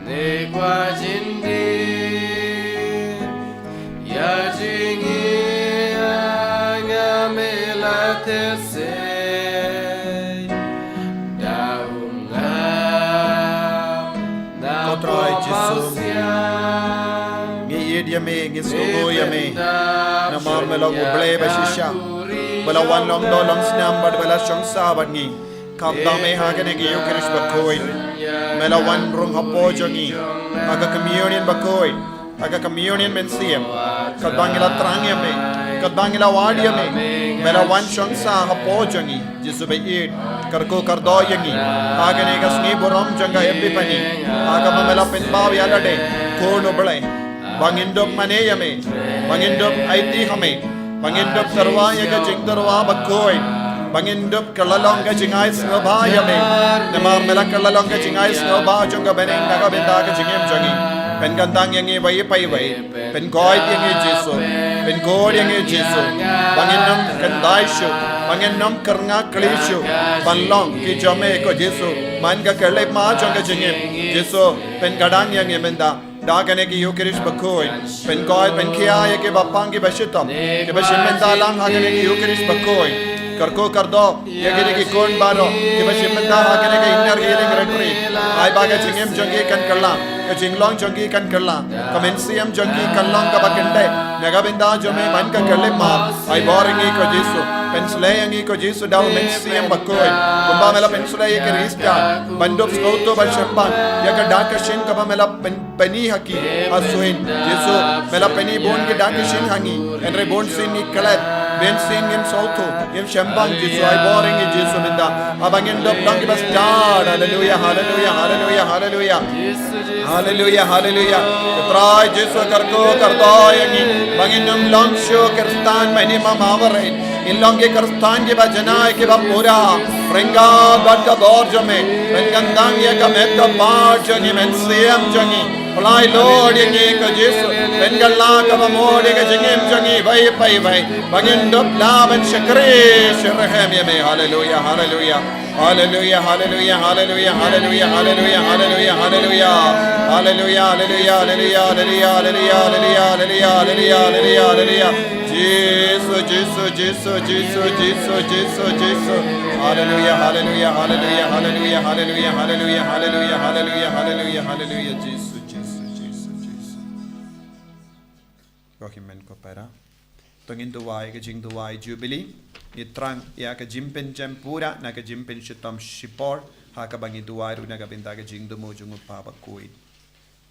ne kwah jyndit ïa jingïeit, ïa nga me la teh sei. Da um nga na pop mawsiang, ngi ïeit ïa me, ngi sngewbha ïa me. Namar me long U Blei ba shisha, ba la wan long doh long snam bad ba la shong sah bad ngi. Khamtam me ha kane ka Ïukharist bakhuid, me la wan rung hapoh jong ngi ha ka communion bakhuid, ha ka communion mynsiem. Katba ngi la thrang ïa me, katba ngi la wad ïa me, me la wan shong sah hapoh jong ngi. Jisu ba ïeit, kyrkhu kyrdoh ïa ngi ha kane ka sngi burom jong ka Epiphany, ha kaba me la pynpaw ïa lade, Khun U Blei, ba ngin dup mane ïa me, ba ngin dup aiti ha me, ba ngin dup tyrwa ïa ka jingtyrwa bakhuid, ba ngin dup kylla long ka jingai sngewbha ïa me. Namar me la kylla long ka jingai sngewbha jong ka bneng na ka bynta ka jingim jong ngi. Pynkyntang ïa ngi iwei pa iwei, pynkoit ïa ngi Jisu, pynkoit ïa ngi Jisu, ba ngin nym kynthai shuh, ba ngin nym kyrngah kli shuh ban long ki jong me ko Jisu. Man ka khyllipmat jong ka jingim Jisu, pynkyndang ïa ngi mynta da kane ka Ïukharist bakhuid. Pynkoit pynkhia ïa kiba pang kiba shitom, kiba shim bynta lang ha kane ka Ïukharist bakhuid. Kyrkhu kyrdoh ïa kine ki khun baroh kiba shim bynta ha kane ka Inner Healing Retreat. Ai ba ka jingim jong ki kan kylla, ka jinglong jong ki kan kylla, ka mynsiem jong ki kan long kaba kyntiew na ka bynta jong me man ka khyllipmat. Ai bor ïa ngi ko Jisu, pynshlei ïa ngi ko Jisu da u Mynsiem Bakhuid, kumba me la pynshlei ïa ki Khristan ban dup sngewthuh bad shembang ïa ka dak ka shin kaba me la pyn pyni ha ki ha suin. Jisu, me la pyni bun ki dak ki shin ha ngi, hynrei bun sien ngi klet, bun sien ngim sngewthuh, ngim shembang. Jisu, ai bor ïa ngi Jisu mynta, haba ngin dup long kiba stad. Haleluia, haleluia, haleluia, haleluia. Haleluia, haleluia. Ko Trai Jisu, kyrkhu kyrdoh ïa ngi ba ngin nym long shuh Khristan ba ngin ym marwei. Ngin long ki Khristan kiba janai, kiba pura, ryngkat bad ka bor jong me. Pynkyntang ïa ka met ka phad jong ngi, mynsiem jong ngi. Pynlait lut ïa ngi ko Jisu, pynkylla kaba mut ïa ka jingim jong ngi iwei pa iwei, ba ngin dup lah ban shakri syrhem ïa me. Haleluia, haleluia. Haleluia, haleluia, haleluia. Haleluia, haleluia, haleluia, haleluia. Haleluia, haleluia, haleluia, haleluia. Jisu, Jisu, Jisu, Jisu, Jisu, Jisu, Jisu. Haleluia, haleluia, haleluia, haleluia, haleluia, haleluia, haleluia, haleluia, haleluia, haleluia, Jisu, Jisu, Jisu, Jisu. Ko hynmen ko para, to ngin duwai ka jingduwai Jubilee. Ngi thrang ïa ka jingpynjem pura na ka jingpynshitom shipor, ha kaba ngi duwai ruh na ka bynta ka jingthmu jong U Kpa Bakhuid.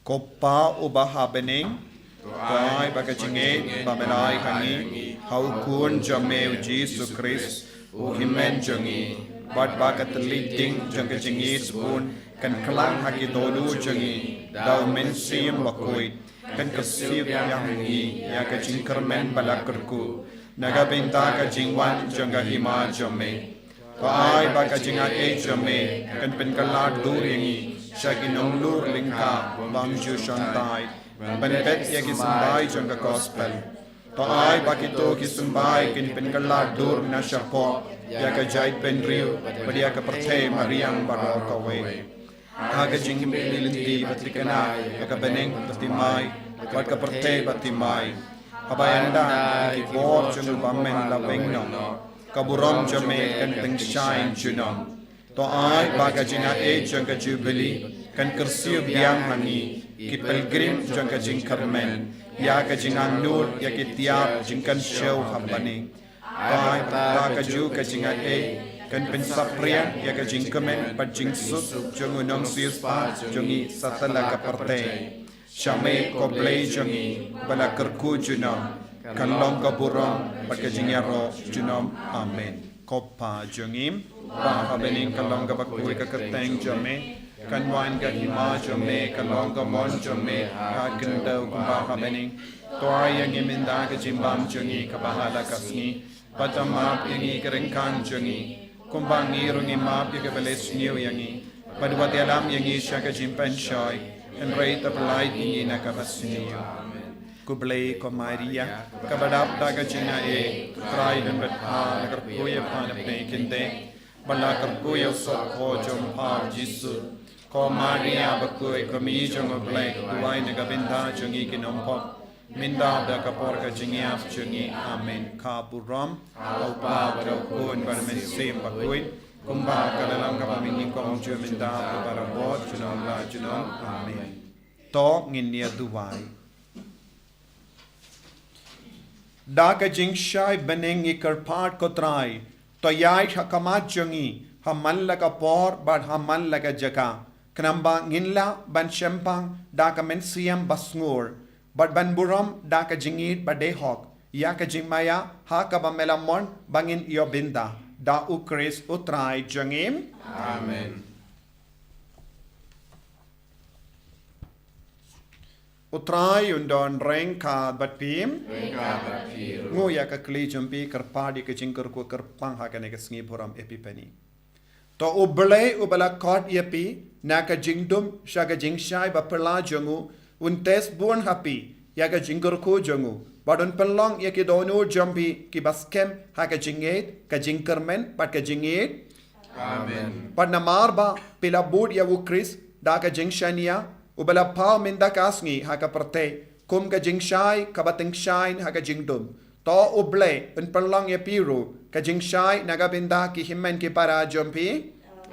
Ko Pa uba ha bneng, to ai ba ka jingngeit ba me la ai ha ngi ha U Khun jong me U Jisu Khrist, U Hynmen jong ngi, bad ba ka tylli ding jong ka jingngeit bun kan kylla ha ki dohnud jong ngi da U Mynsiem Bakhuid, kan kyrsiew biang ha ngi ïa ka jingkyrmen ba la kyrkhu na ka bynta ka jingwan jong ka Hima jong me. To ai ba ka jingaiei jong me kan pynkylla dur ïa ngi sha ki nonglur lyngkha bym ju shontai ban bet ïa ki symbai jong ka gospel. To ai ba kito ki symbai kin pynkylla dur na shapoh ïa ka jaitbynriew bad ïa ka pyrthei mariang baroh kawei. Ha ka jingkylli lynti ba thikna ïa ka bneng ba thymmai bad ka pyrthei ba thymmai. Haba ynda ki bor jong u bymmen la weng noh, ka burom jong me kan tyngshaiñ junom. To ai ba ka jingaiei jong ka jubili kan kyrsiew biang ha ngi ki pilgrim jong ka jingkyrmen ïa ka jingangnud ïa ki tiar jingkynshew ha bneng. To ai ba ka ju ka jingaiei kan pynsaphriang ïa ka jingkmen bad jingsuk jong u nongsiewspah jong ngi satlak ka pyrthei. Sha me ko Blei jong ngi ba la kyrkhu junom, kan long ka burom bad ka jingïaroh junom. Amen. Ko Pa jong ngi ba ha bneng, kan long kaba khuid ka kyrteng jong me, kan wan ka hima jong me, kan long ka mon jong me ha khyndew kumba ha bneng. To ai ïa ngi mynta ka jingbam jong ngi kaba ha la ka sngi. Bad to map ïa ngi ki ryngkang jong ngi, kumba ngi ruh ngi map ïa kiba leh sniew ïa ngi. Bad wat ïalam ïa ngi sha ka jingpynshoi, hynrei to pyllait ïa ngi na kaba sniew. Khublei ko Maria, kaba dap da ka jingaiei, u Trai u don bad pha, la kyrkhu ïa pha na pdeng ki kynthei, bad la kyrkhu ïa u sopor jong pha u Jisu. Ko Maria bakhuid, ko Kmie jong u Blei, duwai na ka bynta jong ngi ki nongpop, mynta bad ha ka por ka jingïap jong ngi. Amen. Ka burom ha u Pa bad ha u Khun bad ha u Mynsiem Bakhuid, kumba ka la long kaba mynnyngkong, mynta bad barabor, junom la junom. Amen. To ngin ïa duwai. Da ka jingshai bneng ngi kyrpad ko Trai, to ïaid ha khmat jong ngi ha man la ka por bad ha man la ka jaka, khnang ba ngin lah ban shemphang da ka mynsiem basngur bad ban burom da ka jingïeit ba dei hok ïa ka jingmaïa, ha kaba me la mon ba ngin ïoh bynta. Da u Khrist u Trai jong ngi. Amen. U Trai un don ryngkat bad phi. Ryngkat bad phi ruh. Nguh ïa ka kli jong phi, kyrpad ïa ka jingkyrkhu kyrpang ha kane ka sngi burom Epiphany. To u Blei uba la khot ïa phi na ka jingdum sha ka jingshai baphylla jong u, un test bun ha phi ïa ka jingkyrkhu jong u, bad un pynlong ïa ki dohnud jong phi kiba skhem ha ka jingïeit, ka jingkyrmen bad ka jingïeit. Amen. Bad namar ba phi la bud ïa u Khrist da ka jingshaniah, uba la paw mynta ka sngi ha ka pyrthei kum ka jingshai kaba tyngshaiñ ha ka jingdum, to u Blei un pynlong ïa phi ruh ka jingshai na ka bynta ki hynmen ki para jong phi.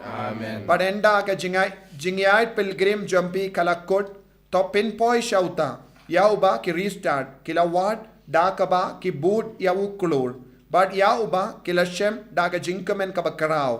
Amen. Bad ynda ka jingai-, jingïaid pilgrim jong phi ka la kut, to phin poi sha uta ïa uba ki riewstad ki la wad da kaba ki bud ïa u khlur, bad ïa uba ki la shem da ka jingkmen kaba khraw,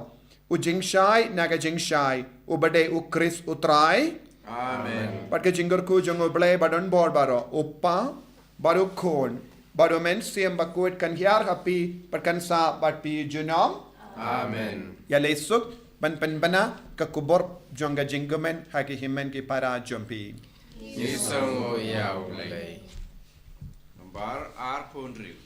u jingshai na ka jingshai, uba dei u Khrist u Trai. Amen. Bad ka jingkyrkhu jong u Blei ba don bor baroh, u Pa bad u Khun bad u Mynsiem Bakhuid kan hiar ha phi bad kan sah bad phi junom. Amen. Ïaleh suk ban pynbna ka khubor jong ka jingkmen ha ki hynmen ki para jong phi. Ngi sngewnguh ïa u Blei. Nambar arphew hynriew.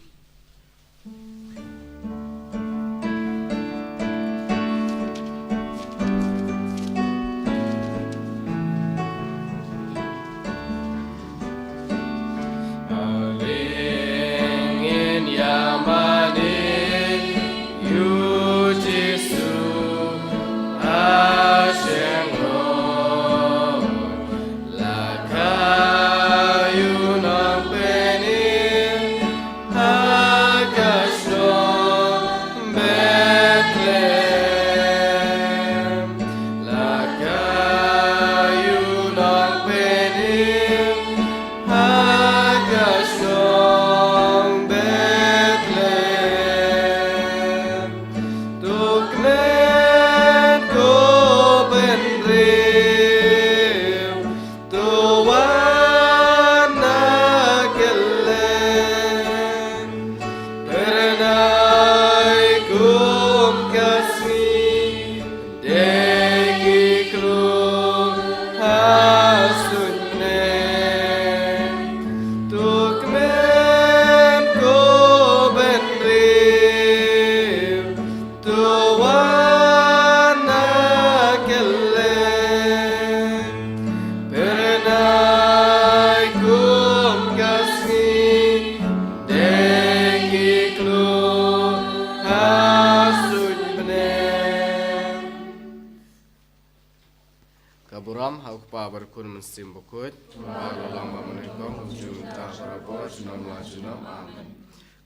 Bad Khun Mynsiem Bakhuid. Bad la long bad mynnyngkong, mynta bad barabor, junom la junom. Amen.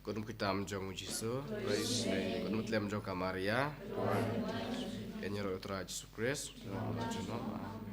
Ka ummat kyrtam jong U Jisu. Ka ummat tlem jong ka Maria. Ïaroh ïa U Trai Jisu Khrist. Junom la junom. Amen.